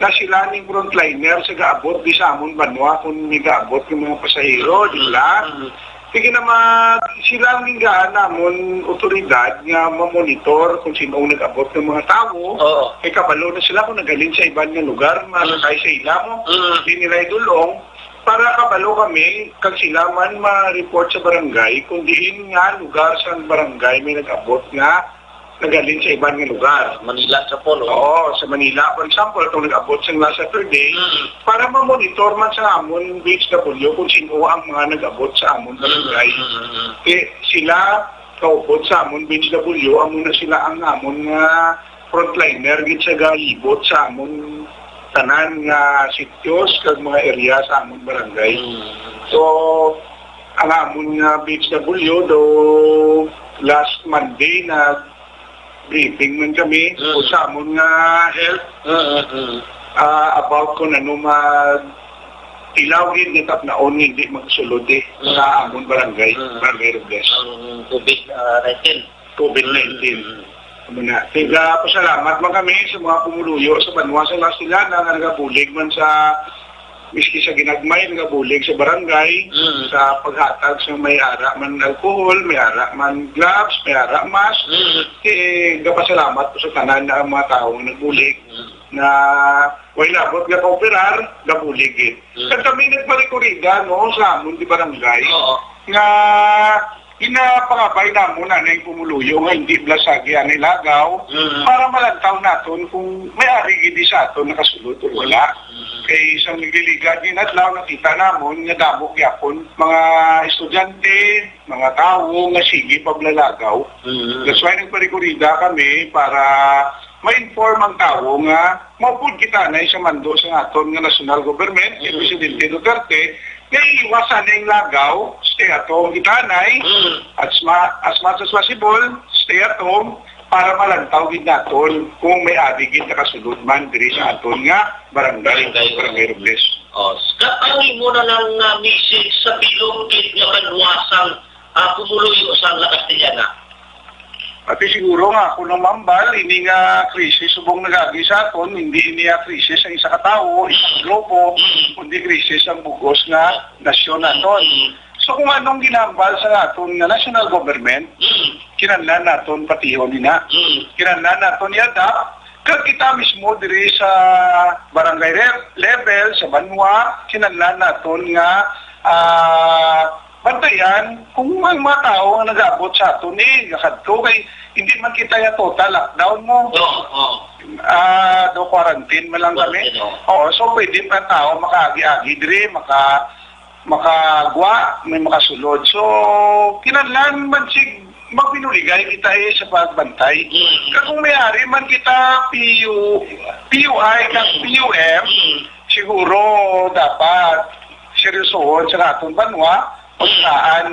na sila ning frontliner sa gaabot di sa amon banwa kung may gaabot yung mga pasahero, di ba? Mm, mm. Sige na, ma-, sila ang ginggaan namon otoridad nga mamonitor kung sino ang nag-abot ng mga tawo. Oo. Kay kabalo na sila kung naghalin sa iban nga lugar, Mm. masakay sa ila mo, Mm. di nila idulong. Para kabalo kami, kag sila man ma-report sa barangay kung diin nga lugar sa barangay may nag-abot nga naghalin sa iban nga lugar. Manila sa Polo. Oo, sa Manila, for example, itong nag-abot sa last Saturday, Mm. para ma-monitor man sa amon B H W kung sino ang mga nag-abot sa amon barangay. Mm, mm, mm. Kay sila, kaupod sa amon B H W, amo na sila ang amon nga frontliner gid sa galibot sa amon tanan nga sitios kag mga area sa amon barangay. Mm. So, ang amon nga B H W do last Monday na briefing man kami Mm. o sa amon nga health, Mm, mm, mm. ah, about kung ano mag tilaw gid nga tapnaon nga hindi magsulod eh Mm. sa amon barangay, Mm. Barangay Robles. Ang COVID nineteen. COVID nineteen. Mm. Amo na. Tiga pasalamat man kami sa mga pumuluyo sa banwa sa Las Tulanas nga nagabulig man sa, miski sa ginagmay, nagabulig sa barangay, Mm. sa paghatag sa may ara man alcohol, may ara man gloves, may ara mask. Mm. Eh, gapasalamat po sa tanan na ang mga tawo nga nagbulig Mm. na way labot nga kauperar, gabulig gid. Mm. Kag kami nagparikurida, no, sa amon di barangay, Oo. nga ginapangabay namon anay pumuluyo nga hindi blasagi anay lagaw Mm. para malantaw naton kung may ari gid sa aton nakasulod o wala. Mm. Kay isang nagliligad ni adlaw, nakita namon nga damo gyapon mga estudyante, mga tawo nga sige paglalagaw. Mm. That's why nagparikurida kami para ma-inform ang tawo nga maupod kita anay sa mando sa aton nga national government, kay Mm. Presidente Duterte, nga iwas anay ang lagaw, stay at home kita anay, Mm. as ma-, as much as possible, stay at home, para malantaw gid naton kung may ari gid nakasulod man diri sa Mm. aton nga barangay, Barangay. Barangay Robles. Oh, s-, ka-, ang imo na lang, ah, message sa bilog gid nga banwa sang, ah, pumuluyo sang La Castellana? Ati siguro nga, kung ang mambal, ini nga krisis subong nagagi sa aton, hindi ini nga krisis ang isa ka tawo, isang grupo, Mm. kundi krisis ang bugos nga nasyon naton. Mm. So, kung anong ginambal sa aton nga national government, Mm. kinahanglan naton patihon ina. Mm. Kinahanglan naton i-adapt. Kag kita mismo diri sa barangay re-, level, sa banwa, kinahanglan naton nga, ah, bantayan kung ang mga tawo nga nag-abot sa aton, eh, nakadto kay hindi man kita ya total lockdown mo. Oo, oo. Ah, do quarantine man lang kami. Quarantine, oo. Oo, so pwede pa tawo makaagi-agi diri, maka-, makagwa, may makasulod. So, kinahanglan man sig magpinuligay kita, eh, sa pagbantay. Mm. Kag kung may ari man kita P U, P U I kag Mm. P U M, Mm. siguro dapat seryosohon sa aton banwa, pagkaan,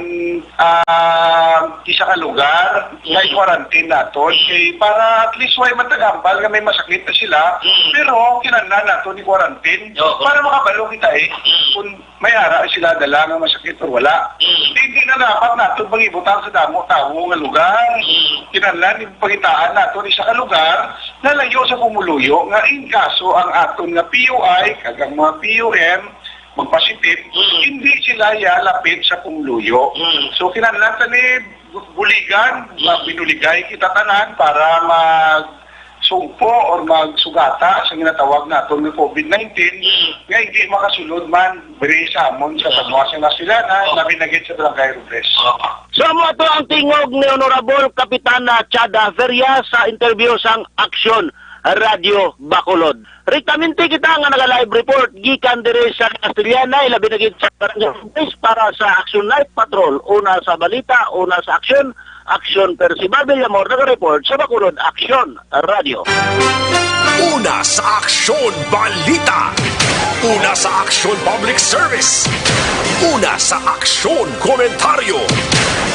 ah, isa ka lugar, Mm. may quarantine naton. Kay para at least way man tagambal nga may masakit na sila, Mm. pero kinahanglan naton i-quarantine Oo. para makabalo kita, eh, Mm. kung may ara sila dala nga masakit or wala. Mm. Hindi na dapat naton pangibutang sa damo tawo nga lugar. Mm. Kinahanglan ipakitaan naton isa ka lugar nga layo sa pumuluyo, nga in kaso ang aton nga P U I kag ang mga P U M magpasipit, Mm. hindi sila ya lapit sa pumuluyo. Mm. So, kinahanglan ta ni bu-, buligan, Mm. magpinuligay kita tanan para mag sugpo or magsugata sa ginatawag naton nga COVID nineteen, Mm. nga hindi makasulod man diri sa amon sa Oo. banwa sa Nasiliana, Oo. labi na gid sa Barangay Robles. Oo. So, amo ato ang tingog ni Honorable Kapitan, ah, Chada Feria sa interview sang Aksyon Radio Bacolod. Rektamente kita nga naga-live report gikan diri sa Castellana, ilabi na gid sa Barangay Robles para sa Aksyon Night Patrol. Una sa balita, una sa aksyon, Aksyon Percival Villamor, naga-report sa Bacolod Aksyon Radio. Una sa Aksyon Balita. Una sa Aksyon Public Service. Una sa Aksyon Komentaryo.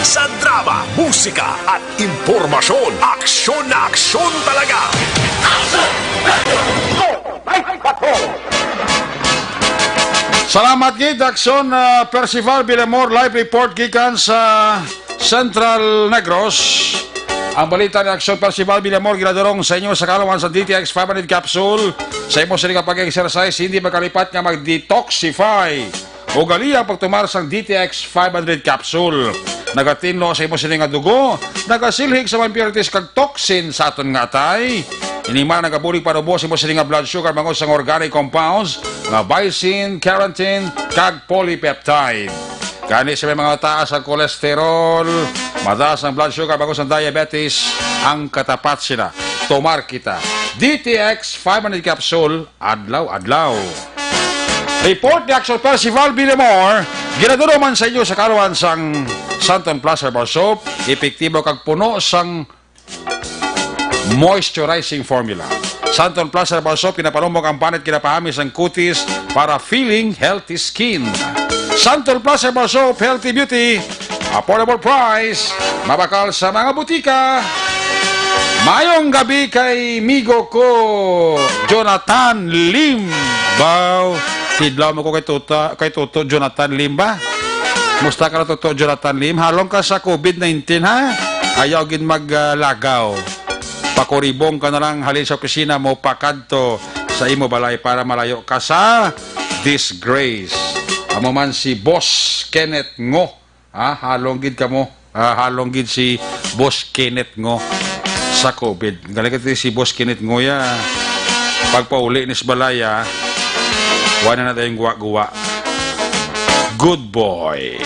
Sa drama, musika, at impormasyon, aksyon na aksyon talaga. Salamat gid, Aksyon, ah, Percival Villamor, live report gikan sa Central Negros. Ang balita ni Aksyon Percival Villamor ginadurong sa inyo sa kaalaman sa D T X five hundred capsule. Sa imo sini nga pag-exercise, hindi makalipat nga mag-detoxify. Ugali ang pagtumar sang D T X five hundred capsule. Nagatinlo sa imo sini nga dugo, nagasilhig sa mga impurities kag toxin sa aton nga atay. Ini man nagabulig panubo sa imo sini nga blood sugar bangod sang organic compounds nga lysine, keratin, kag polypeptide. Gani sa may mga taas ang kolesterol, mataas ang blood sugar, bangod sang diabetes, ang katapat sila. Tumar kita. D T X five hundred capsule, adlaw-adlaw. Report ni Aksyon Percival Villamor, ginaduro man sa inyo sa kaluan sang Santon Plus Herbal Soap, epektibo kag puno sang moisturizing formula. Santon Plus Herbal Soap, pinapalumok ang panit, kinapahamis ang kutis para feeling healthy skin. Santon Plus Herbal Soap, healthy beauty, affordable price, mabakal sa mga butika. Mayong gabi kay migo ko, Jonathan Lim. Baw, tidlaw mo ko kay Tuta, kay Tuto Jonathan Lim ba? Musta ka na, Tuto Jonathan Lim? Halong ka sa COVID nineteen, ha? Ayaw gid maglagaw. Pakuribong ka na lang, halin sa opisina mo, pakadto sa imo balay para malayo ka sa disgrace. Amo man si Boss Kenneth Ngo. Ha, halong gid kamo. Ah, halong gid si Boss Kenneth Ngo sa COVID. Galing ka si Boss Kenneth Ngo ya. Pagpauli ni sa balay, ah, wala na tayong guwa-guwa. Good boy.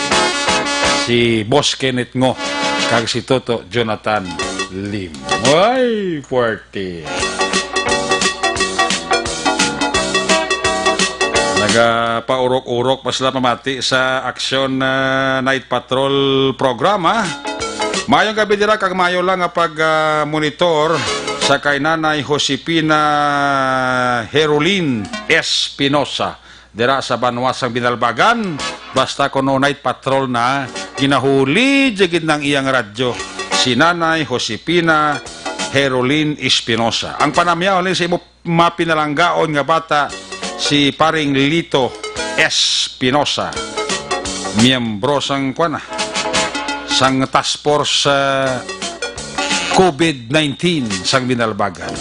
Si Boss Kenneth Ngo kag si Toto Jonathan Lim. Ay, puwerte. Nagapaurok-urok pa sila pamati sa Aksyon, ah, Night Patrol programa. Mayong gabi dira kag mayo lang nga pag, ah, monitor sa kay Nanay Josefina Herolin Espinosa dira sa banwa sang Binalbagan. Basta kuno Night Patrol na, ginahuli jud gid nang iyang radyo si Nanay Josefina Herolin Espinosa. Ang panamyaw ni sa imo mapinalanggaon nga bata, si Paring Lito Espinosa, miyembro sang, kuwan na, sang task force sa COVID nineteen sang Binalbagan.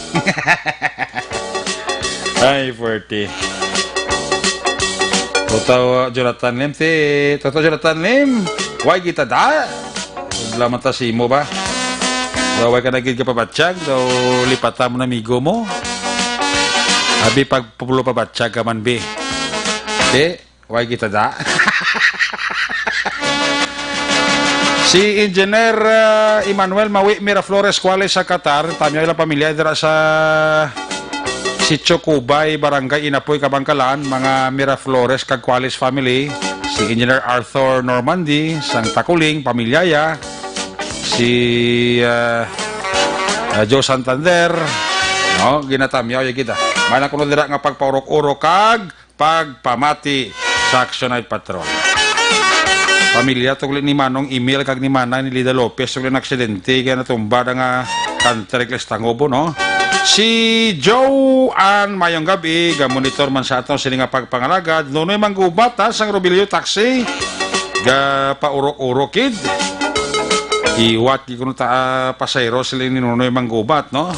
Ay, forty. Toto Jonathan Lim, ti, Toto Jonathan Lim, why kita da? Wala man ta sa imo ba? Daw way ka na gid ka pabatyag, daw lipata mo na migo mo. Abi pagpulo pabatyag ka man, bi. Di, way kita da. Si Engineer, ah, Emmanuel Mawi Miraflores Cuales sa Qatar, tamyaw ilang pamilya dira sa Sitio Cubay, Barangay Inapoy, Kabangkalan, mga Miraflores kag Cuales family, si Engineer Arthur Normandy, sang Taculing, pamilya ya, si, ah, ah, Joe Santander, no, ginatamyaw ya gid, ah. May na kuno dira nga pagpaurok-urok kag pagpamati sa Action Night Patrol. Pamilya tugli ni Manong Emil kag ni Manang Nilida Lopez tugli na aksidente kay natumba na nga kanter kay Estangobo, no? Si Joe Ann, mayong gabi, ga-monitor man sa aton sini nga pagpangalagad. Nunoy Manggubat, ha, sang Robilio Taxi, ga paurok-urok, kid. Iwat, di kuno ta, ah, pasahero sila ni Nunoy Manggubat, no?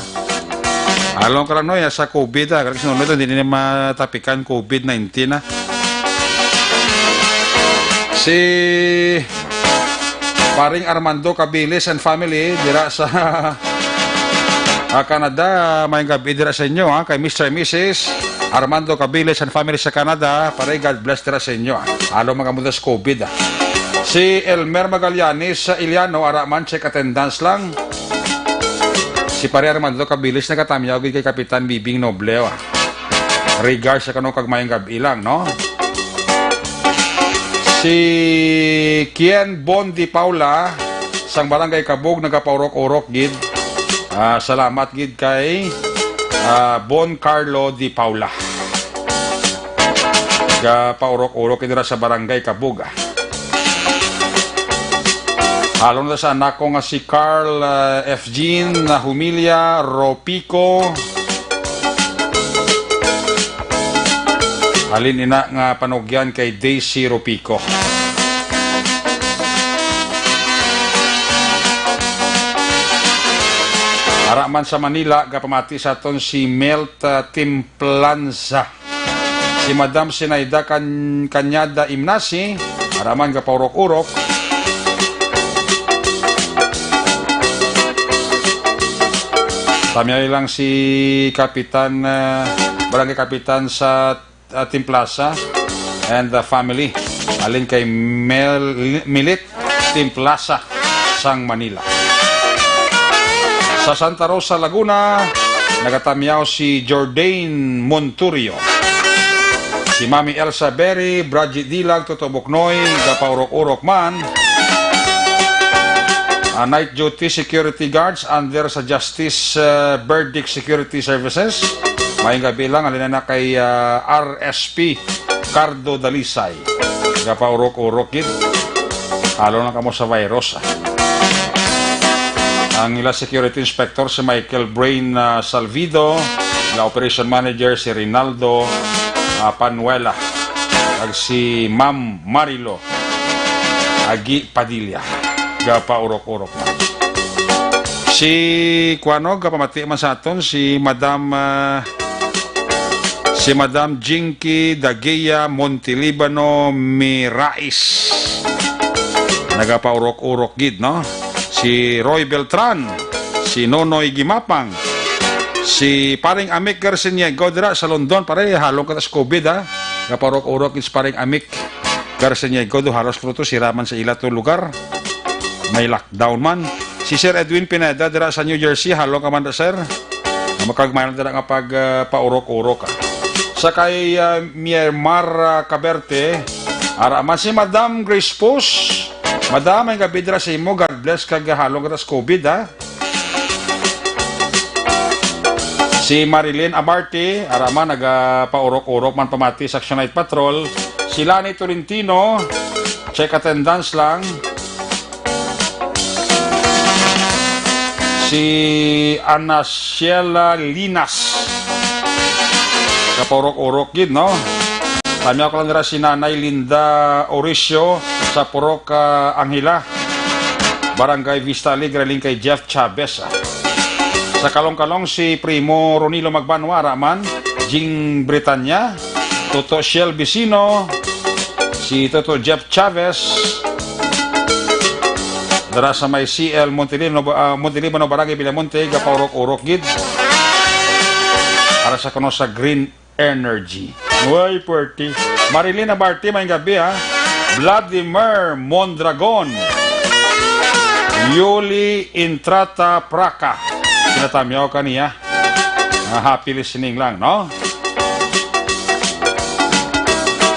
Along ka lang, no, ya sa covid, ah. Kasi Nunoy to, hindi na matapikan covid nineteen, ah. Si Paring Armando Cabilis and family, dira sa, ah, Canada, may gabi dira sa inyo, ha, kay Mister and Missus Armando Cabilis and family sa Canada, pare, God bless dira sa inyo, ha. Alo mga mudas covid, ha. Si Elmer Magallanes sa Iliano, ara man, check attendance lang. Si pare Armando Cabilis nagatamyaw gid kay Kapitan Bibing Noble, ha. Regards sa kano kag mayong gab-i lang, no? Si Kian Bon Di Paula sang Barangay Kabug nagapaurok-urok gid. Ah, salamat gid kay, ah, Bon Carlo Di Paula. Gapaurok-urok gid dira sa Barangay Kabug, ah. Halon na sa anak ko nga si Carl, ah, F. Jean, na Humilya, Ropico. Halin ina nga panugyan kay Daisy Ropico. Ara man sa Manila, gapamati sa aton si Melt, ah, Timplanza. Si Madam Sinaida Can-, Cañada Imnasi, ara man gapaurok-urok. Tamyaw lang si Kapitan, ah, Barangay Kapitan sa, ah, Timplaza and the family. Alin kay Mel-, Milit Timplaza sang Manila. Sa Santa Rosa, Laguna, nagatamyaw si Jordan Monturio. Si Mami Elsa Berry, Bridget Dilag, Toto Buknoy, gapaurok-urok man. Ah, night duty security guards under sa Justice, ah, Verdict Security Services. Mayong gabi lang, alin na kay, ah, R S P Cardo Dalisay. Gapaurok-urok gid. Halo lang kamo sa virus, ah. Ang ila security inspector si Michael Brain, ah, Salvido, ila operation manager si Rinaldo, ah, Panuela, kag si Ma'am Marilo Agi Padilla. Gapaurok-urok man. Si, kuwano, gapamati man sa aton si Madam, ah, si Madam Jinky Daguia Montelibano Mirais. Nagapaurok-urok gid, no? Si Roy Beltran, si Nonoy Gimapang, si Paring Amik Garciniego dira sa London, pare, halong ka tas covid, ha? Gapaurok-urok gid si Paring Amik Garciniego, do halos kuno to, sira man sa ila to lugar. May lockdown man. Si Sir Edwin Pineda dira sa New Jersey, halong ka man da, sir. Makagmayon dira nga pag, ah, paurok-urok, ah. Sa kay, ah, Myanmar, ah, Kaberte, ara man si Madam Grace Pus. Madam, may gabi dira sa imo. God bless kag halong ka tas covid, ha. Si Marilyn Abarte, ara man, nagapaurok-urok man pamati sa Action Night Patrol. Si Lani Tolentino, check attendance lang. Si Anaciela Linas, gapaurok-urok gid, no? Tamyaw ko lang dira si Nanay Linda Orisio sa Purok, ah, Anghela, Barangay Vista Alegre, alin kay Jeff Chavez, ah. Sa kalong-kalong si Primo Ronilo Magbanwa, ara man, Jing Britanya, Toto Shell Vicino, si Toto Jeff Chavez, dara sa may C L Montelibano, ah, Montelibano, Barangay Villamonte, gapaurok-urok gid. Para sa kuno sa Green Energy. Uy, puwerte. Marilyn Abarte, may gabi, ha. Vladimir Mondragon. Yuli Intrata Praca. Kinatamyaw ka niya. Ah, happy listening lang, no?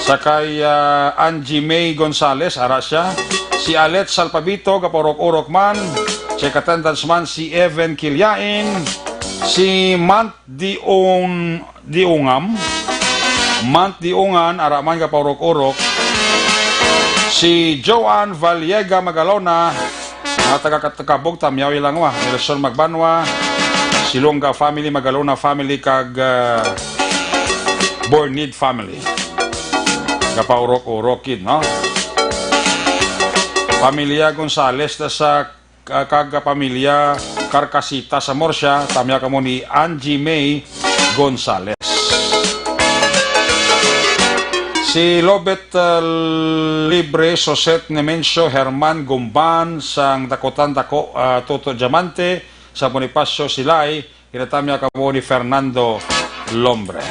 Sa kay, ah, Angie May Gonzales, ara siya. Si Alet Salpabito, gapaurok-urok man. Check attendance man si Evan Kilyain, si Mant Diong, Diungam, Mant Diungan, ara man ka paurok-urok, si Joan Valiega Magalona, nga taga Kat-, Kabog, Tamyaw, Ilangwa, Nelson Magbanwa, Silonga family, Magalona family, kag, ah, Bornid family. Kapaurok-urok gid, no? Pamilya Gonzales na sa, ah, kag pamilya Carcasita sa Murcia, tamya kamo ni Angie May Gonzales. Si Lobet, ah, Libre, Soset Nemencio Herman Gumban, sang Dakotan Dako, ah, Toto Diamante, sa Bonifacio Silay, ginatamya kamo ni Fernando Lombre.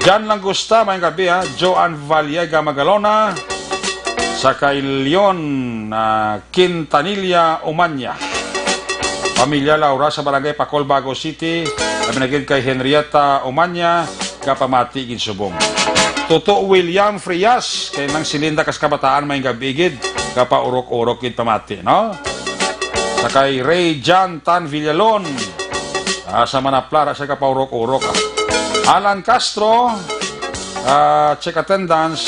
Jan Langusta, maayong gabi, ha. Joan Valiega Magalona, sa kay Leon, ah, Quintanilla Umanya. Pamilya Laura sa Barangay Pacol, Bago City, labi na gid kay Henrietta Umanya, kapamati gid subong. Toto William Frias, kay nang silinda kas kabataan, maayong gabi gid, kapaurok-urok gid pamati, no? Sa kay Ray John Tan Villalon, ah, sa Manaplara siya kapaurok-urok, ah. Alan Castro, ah, check attendance.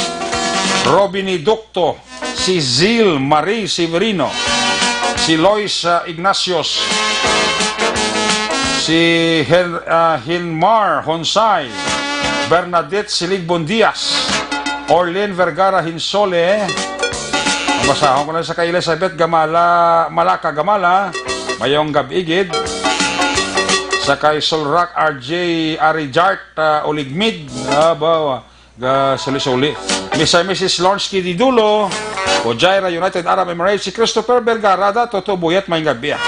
Robini Ducto, si Zil Marie Severino, si Lois, ah, Ignatios, si Hen-, ah, Hinmar Honsay, Bernadette Siligbon Diaz, Orlin Vergara Hinsole. Ang basahon ko na sa kay Elizabeth Gamala, Malaka Gamala, maayong gabi gid. Sa kay Solrak R J Arijart, ah, Uligmid, ah, ba, ga suli-suli. Mister and Missus Lawrence Kididulo, Ojaira United Arab Emirates, si Christopher Vergara, da, Toto Buyat, maayong gabi, ah.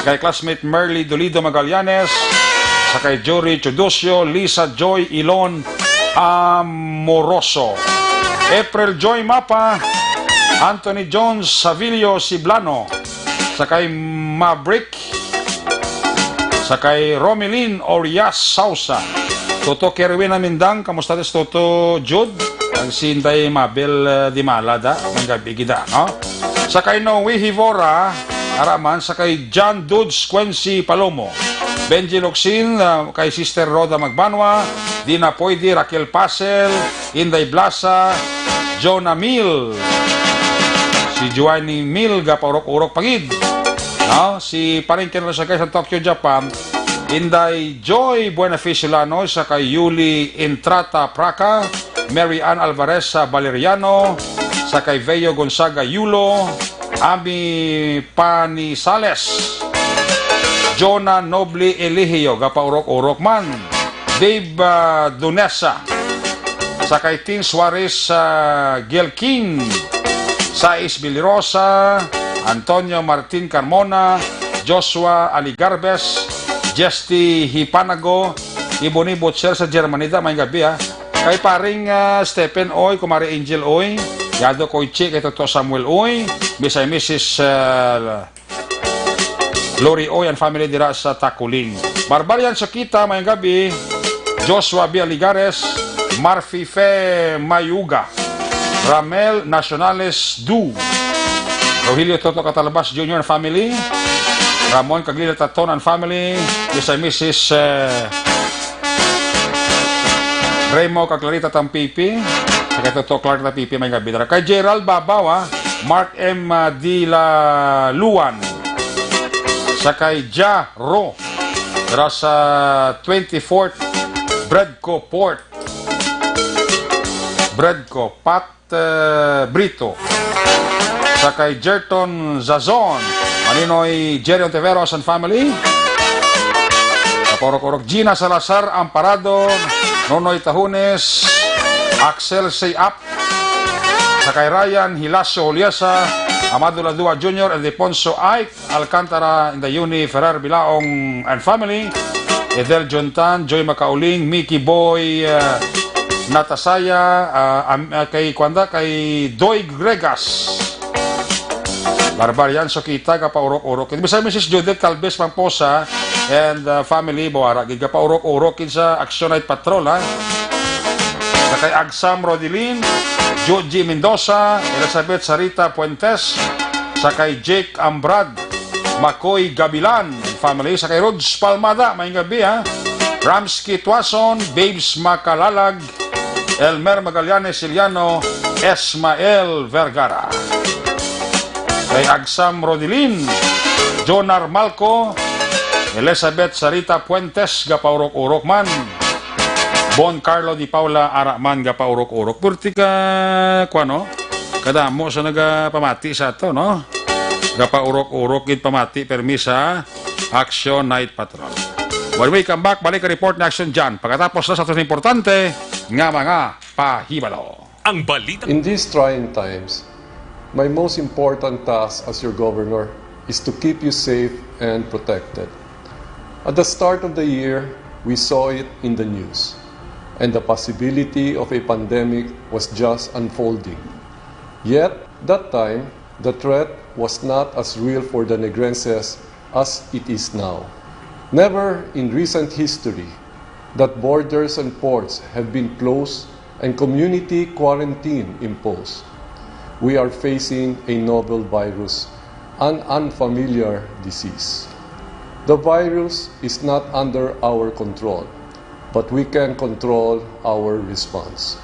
Kay classmate Merly Dolido Magallanes, sa kay Jory Chodosio, Lisa Joy Ilon Amoroso, April Joy Mapa, Anthony Jones Savilio Siblano, sa kay Maverick, sa kay Romelin Orias Sausa, Toto Kerwin Amindang, kamusta, tis Toto Jude? Ang si Inday Mabel, eh, Dimala, da, maayong gabi gid, no? Sa kay Noe Hivora, ara man, sa kay John Dudes Quincy Palomo, Benji Locsin, ah, kay Sister Rhoda Magbanwa, Dina Poydi, Raquel Pasel, Inday Blasa, Jonah Mil, si Joanny Mil, gapaurok-urok pa gid. No? Si Paring Ken Rosaga sa Tokyo, Japan, Inday Joy Buenaficio Lano, sa kay Yuli Intrata Praca, Mary Ann Alvarez sa Valeriano, sa kay Veo Gonzaga Yulo, Ami Panisales, Jonah Noble Eligio, gapaurok-urok man. Dave, ah, Dunesa, sa kay Tin Suarez, ah, Gelkin, Sais Bilirosa, Antonio Martin Carmona, Joshua Aligarbes, Jesty Hipanago, Iboni Butcher sa Germany, da, maayong gabi, ha. Kay Paring, ah, Stephen Oy, Kumari Angel Oy, Yado Koichi, kay Toto Samuel Oy, Mister and Missus, ah, Lori Oy and family dira sa Taculing. Barbarian Sokita, maayong gabi. Joshua B. Aligares, Marfi Fe Mayuga, Ramel Nacionales Du, Rogelio Toto Catalbas Junior and family, Ramon Caglila Taton and family, Mister and Missus, eh, Remo kag Clarita Tampipi, sa kay Toto Clark Tampipi, maayong gabi dira. Kay Gerald Babaw, ah, Mark M, ah, Dilaluan, sa kay Ja Ro, dira sa twenty-fourth Bredco Port. Bredco, Pat, eh, Brito. Sa kay Jerton Zazon, Maninoy Jerry Ontiveros and family. Kapaurok-urok, Gina Salazar Amparado, Nonoy Tahunes, Axel Sayap. Sa kay Ryan Hilacio Juliasa, Amado Ladua Junior, Ildefonso Ike Alcantara, Indayuni Ferrer Bilaong and family, Edel Jontan, Joy Macauling, Mickey Boy, uh, Natasaya, uh, am-, uh, kay Kwanda, kay Doy Gregas. Barbarian Sokita, kapaurok-urok. Mister and Missus Judith Calves Pamposa and, uh, family, Bawara, gid kapaurok-urok gid sa Action Night Patrol, ha? Sa kay Agsam Rodilin, Joji Mendoza, Elizabeth Sarita Fuentes, sa kay Jake Ambrad, Makoy Gabilan, family sa kay Rods Palmada, may gabi, ha. Ramsky Tuason, Babes Macalalag, Elmer Magallanes Siliano, Esmael Vergara. Kay Agsam Rodilin, Jonar Malco, Elizabeth Sarita Puentes, gapaurok-urok man. Bon Carlo di Paula, ara man gapaurok-urok. Purti ka, kuwan, no? Kadamo sa nagapamati sa ato, no? Gapaurok-urok gid pamati permi sa Action Night Patrol. When we come back, balik ang report ni Action Jan. Pagkatapos na sa aton importante nga mga pahibalo. Ang balita. In these trying times, my most important task as your governor is to keep you safe and protected. At the start of the year, we saw it in the news, and the possibility of a pandemic was just unfolding. Yet, that time, the threat was not as real for the Negrenses as it is now. Never in recent history that borders and ports have been closed and community quarantine imposed. We are facing a novel virus, an unfamiliar disease. The virus is not under our control, but we can control our response.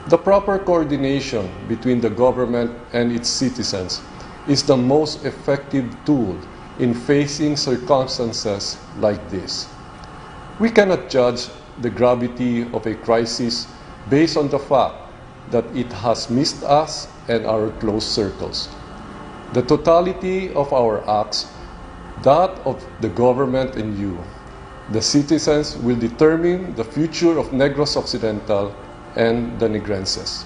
The proper coordination between the government and its citizens is the most effective tool in facing circumstances like this. We cannot judge the gravity of a crisis based on the fact that it has missed us and our close circles. The totality of our acts, that of the government and you, the citizens, will determine the future of Negros Occidental and the Negrenses.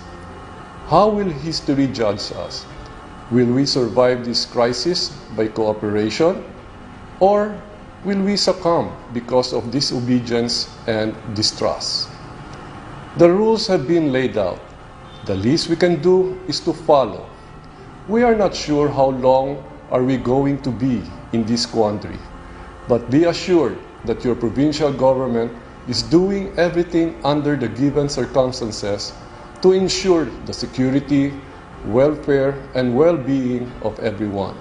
How will history judge us? Will we survive this crisis by cooperation, or will we succumb because of disobedience and distrust? The rules have been laid out. The least we can do is to follow. We are not sure how long are we going to be in this quandary, but be assured that your provincial government is doing everything under the given circumstances to ensure the security, welfare, and well-being of everyone.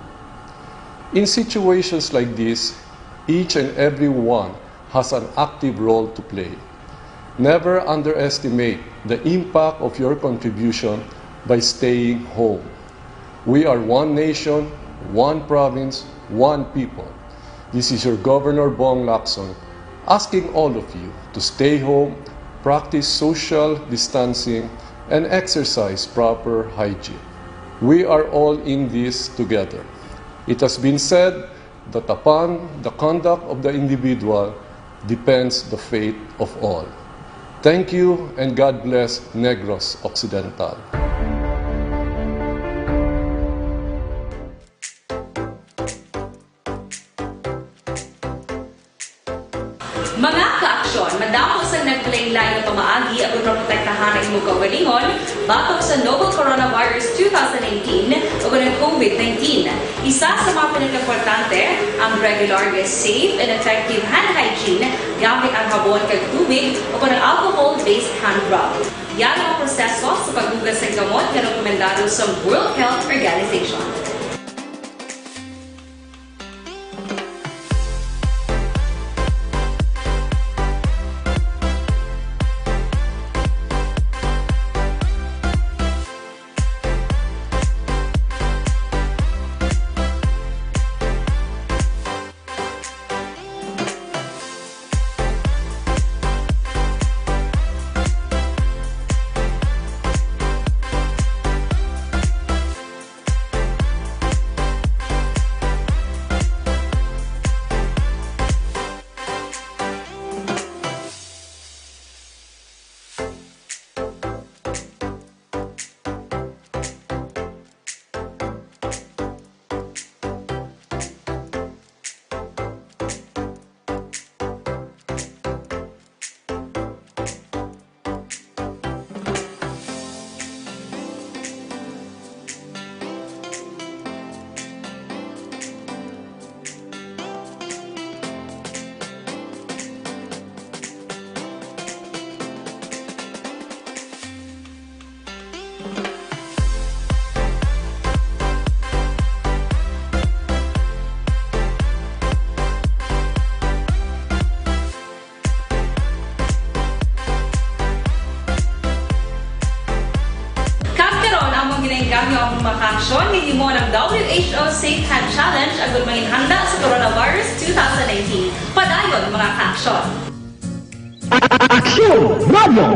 In situations like this, each and every one has an active role to play. Never underestimate the impact of your contribution by staying home. We are one nation, one province, one people. This is your Governor Bong Lacson asking all of you to stay home, practice social distancing, and exercise proper hygiene. We are all in this together. It has been said that upon the conduct of the individual depends the fate of all. Thank you and God bless Negros Occidental. Mga kaaksyon, madamo sang nagpalain-lain nga pamaagi aron maprotektahan ang imong kaugalingon batok sa novel coronavirus two thousand nineteen o ang COVID nineteen. Isa sa mga pinakaimportante ang regular nga safe and effective hand hygiene gamit ang habon kag tubig o ang alcohol-based hand rub. Yara ang proseso sa paghugas sang kamot nga rekomendado sa World Health Organization. W H O Safe Hand Challenge agud manginhanda sa coronavirus two thousand nineteen. Padayon, mga ka-aksyon! Aksyon Radio!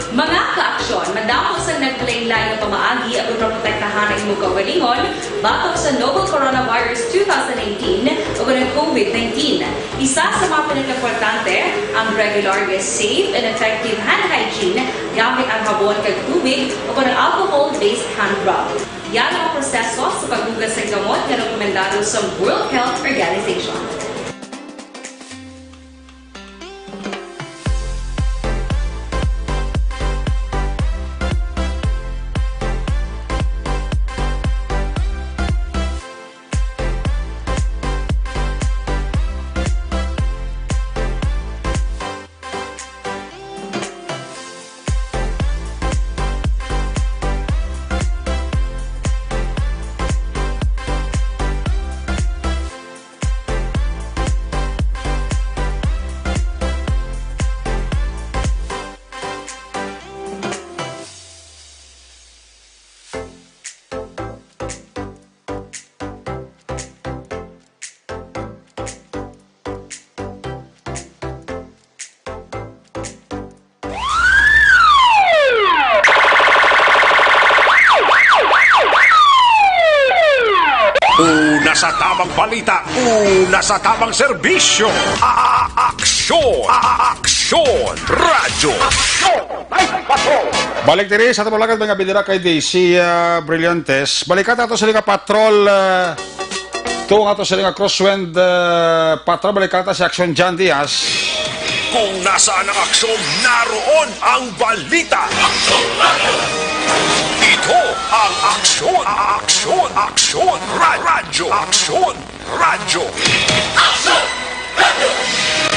Mga ka-aksyon, madamo sang naglain-lain nga pamaagi aron maprotektahan ang imo kaugalingon batok sa novel coronavirus two thousand nineteen o ang COVID nineteen. Isa sa mga pinakaimportante ang regular nga safe and effective hand hygiene gamit ang habon kag tubig o ang alcohol-based hand rub. Yan ang proseso sa paghugas sa gamot nga rekomendado sa World Health Organization. Una sa tamang balita, una sa tamang serbisyo. A-, a-, aksyon, a-, a-, aksyon, radyo. Aksyon, may patrol. Balik diri sa tabulagan, mga bidira kay D C, ah, Brillantes. Balikan nato sila nga patrol, ah, Tunga to sila nga crosswind, ah, patrol, balikan ta si Aksyon John Diaz. Kung nasaan ang aksyon, naroon ang balita. Ito ang Aksyon, Aksyon, Aksyon, Ra-, Radyo, Aksyon, Radyo. Aksyon!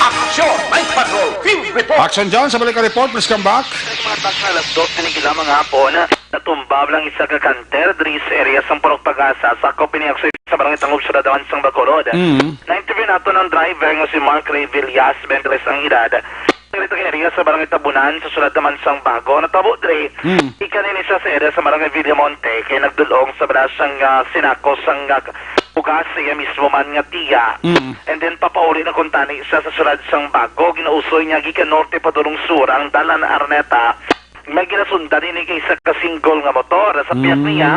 Aksyon! May patrol! Field report! Aksyon John, sa balik ka report, please come back. Sa mga tag alas dos, tinigil lamang hapon. Natumba ang isa ka kanter diri sa area sang Purok Pag-asa, sakop ini ang sa Barangay Tangub, Syudad naman sang Bacolod. Mm. Na-interview naton ang driver nga si Mark Ray Villas, twenty-tres ang edad. Diri sa area sa Barangay Tabunan, sa Syudad naman sang Bago. Natabo diri, Mm. ikan ini siya sa area sa Barangay Villamonte, kay nagdulong sa bala sang, ah, sinako sang, ah, bugas sa iya mismo man nga tiya. Mm. And then, papauli na kuntani siya sa Syudad sang Bago. Ginausoy niya gikan norte padulong sur ang dalan Araneta. May ginasundan ini kay isa ka single nga motor. Sa pihak Mm. niya,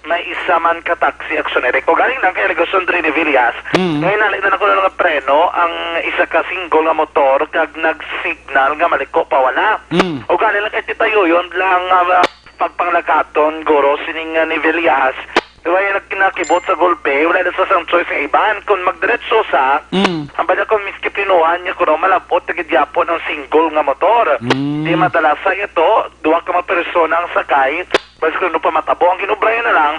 may isa man ka taxi, Aksyon Eric. O galing lang kay alegasyon diri ni Villas, Mm. nga hinali na lang kuno nga preno ang isa ka single nga motor kag nag-signal nga maliko pawala. Mm. O galing lang kay titayoyon lang, ah, pagpanglakaton, guro, sining, ah, ni Villas. Kay wala nag-, nakibot sa gulpe, wala na sa sang choice nga iban. Kung magdiretso sa, Mm. ang bala kung miski plinuhan niya, kuno malabot na gid yapon ang single nga motor. Mm. Di madala sa ito, duha ka mga persona ang sakay, mas kuno pa matabo. Ang ginubrayan na lang,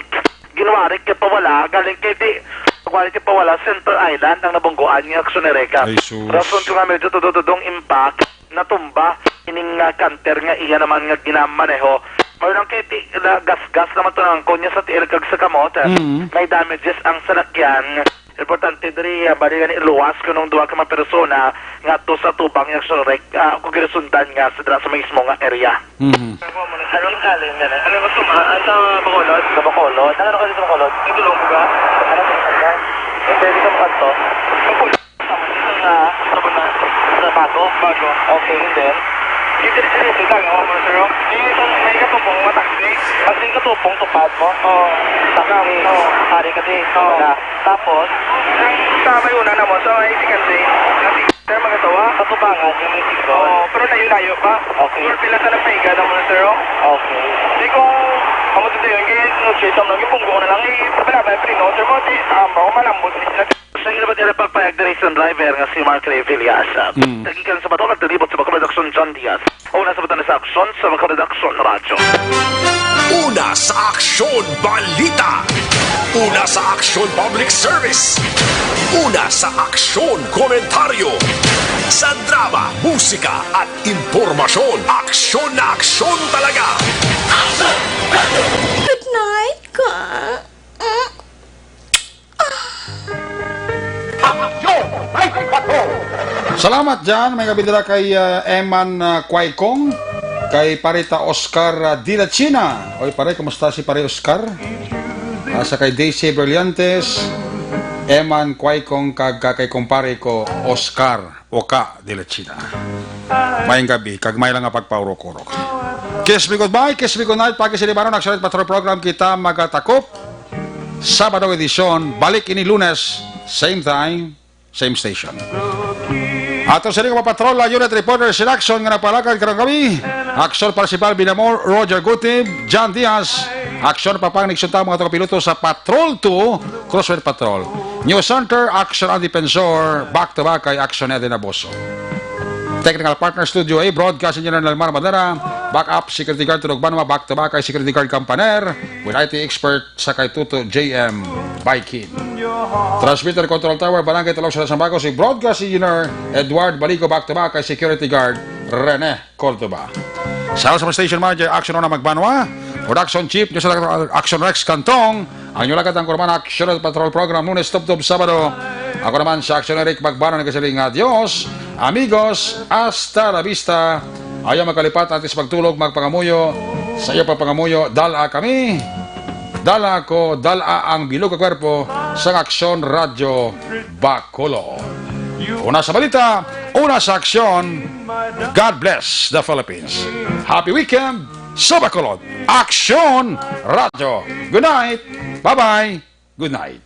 ginwarik kay pawala, galing kay di, ginwarik kay pawala, Center Island ang nabungguan niya, Aksyon Eric. Ay, sus. Rason ko nga medyo tudong-tudong impact. Natumba ining, ah, kanter nga iya naman nga ginamaneho. Mao lang kay ti-, na-gasgas naman to ang angkon niya sa tiil kag sa kamot. Mm. May damages ang salakyan. Importante diri, ah, bali gani luwas kunong duha ka mga persona nga to sa tubang yang surek, ah, kung ginasundan nga sa dira sa mismo nga area. Mhm. Anong kalim yan eh? Ano gusto mo? Ah, sa Bacolod? Sa Bacolod? Ano ka sa Bacolod? Sa Dulong Buga. Ano sa Bacolod? Pwede ka makadto? Sa Tabunan. Sa Bago? Bago. Okay, and then? Dito, dito, dito, tayo, oh, sir, oh. Di, may katupong mataxi. Pag di katupong, tupad mo? Oo. Taxi. Oo. Hari ka di. Oo. Wala. Tapos? Sa may una na mo, sa may second day. Nasi-, sir, magatawa? Sa tubangan, yung may signal. Oo, pero layo-layo pa. Okay. Pero pila sa nagpaiga na mo, sir, oh? Okay. Di ko, amo dito yun, kaya no choice, ang naging punggo na lang, eh, wala ba yung preno, sir, mo, di, um, ako malambot, di sila Sa ila ba nila pagpayag diri sa driver nga si Mark Ray Villas? Mm. Nagikan sa Bato, nagdalibot sa Bacolod Aksyon, John Diaz. Una sa Bato na sa Aksyon, sa Bacolod Aksyon Radyo. Una sa Aksyon Balita. Una sa Aksyon Public Service. Una sa Aksyon Komentaryo. Sa drama, musika at impormasyon, aksyon na aksyon talaga. Good night, ka. Mm. Aksyon! May patrol! Salamat dyan. May gabi dira kay, ah, Eman, ah, Kuaykong, kay Parita Oscar, ah, Dila China. Oy, pare, kumusta si Pare Oscar? Asa kay Daisy Brillantes, Eman Kuaykong, kag, kag kay kumpare ko, Oscar Oka Dila China. Mayong gabi, kag may lang nga pagpaurok-urok. Kiss me goodbye, kiss me goodnight, pag-isinibanon, Action Patrol Program, kita magatakop. Sabado edisyon, balik ini Lunes, same time, same station. Ato sa mga patrol, unit reporter sin Action nga nagpalakad karong gabi. Action Parsival Binamor, Roger Gutib, John Diaz. Action Papang Nixon ta mga taga piloto sa Patrol two, Crosswind Patrol. News Center, Action Ang Defensor, back to back kay Action Eden Aboso. Technical partner studio A, broadcast engineer Nelmar Madera, backup security guard Tunog Banwa, back to back kay security guard Kampaner, with I T expert sa kay Tuto J M Baikin. Transmitter Control Tower, Barangay Talog sa Sambaco, si Broadcast Engineer Edward Balico, back to back kay Security Guard Rene Cordoba. Sa sa Station Manager, Action Ona Magbanwa, Production Chief, News Director, Action Rex Cantong, ang inyong lagad ang Kurman Action at Patrol Program, Lunes, Tubtob, Sabado. Ako naman sa Action Eric Magbanwa, nagkasiling nga, Dios, amigos, hasta la vista. Ayaw magkalipat, antes magtulog, magpangamuyo. Sa iyo pagpangamuyo, dala kami. Dala ko, dala ang bilog nga kwerpo sa Aksyon Radyo Bacolod. Una sa balita, una sa aksyon, God bless the Philippines. Happy weekend sa Bacolod. Aksyon Radyo. Good night. Bye-bye. Good night.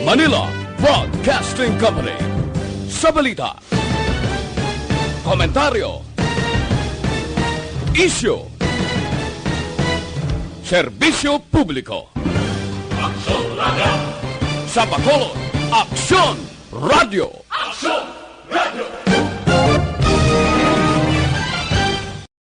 Manila Broadcasting Company. Sa balita, komentaryo, isyu, serbisyo publiko. Aksyon Radyo. Sa Bacolod, Aksyon Radyo.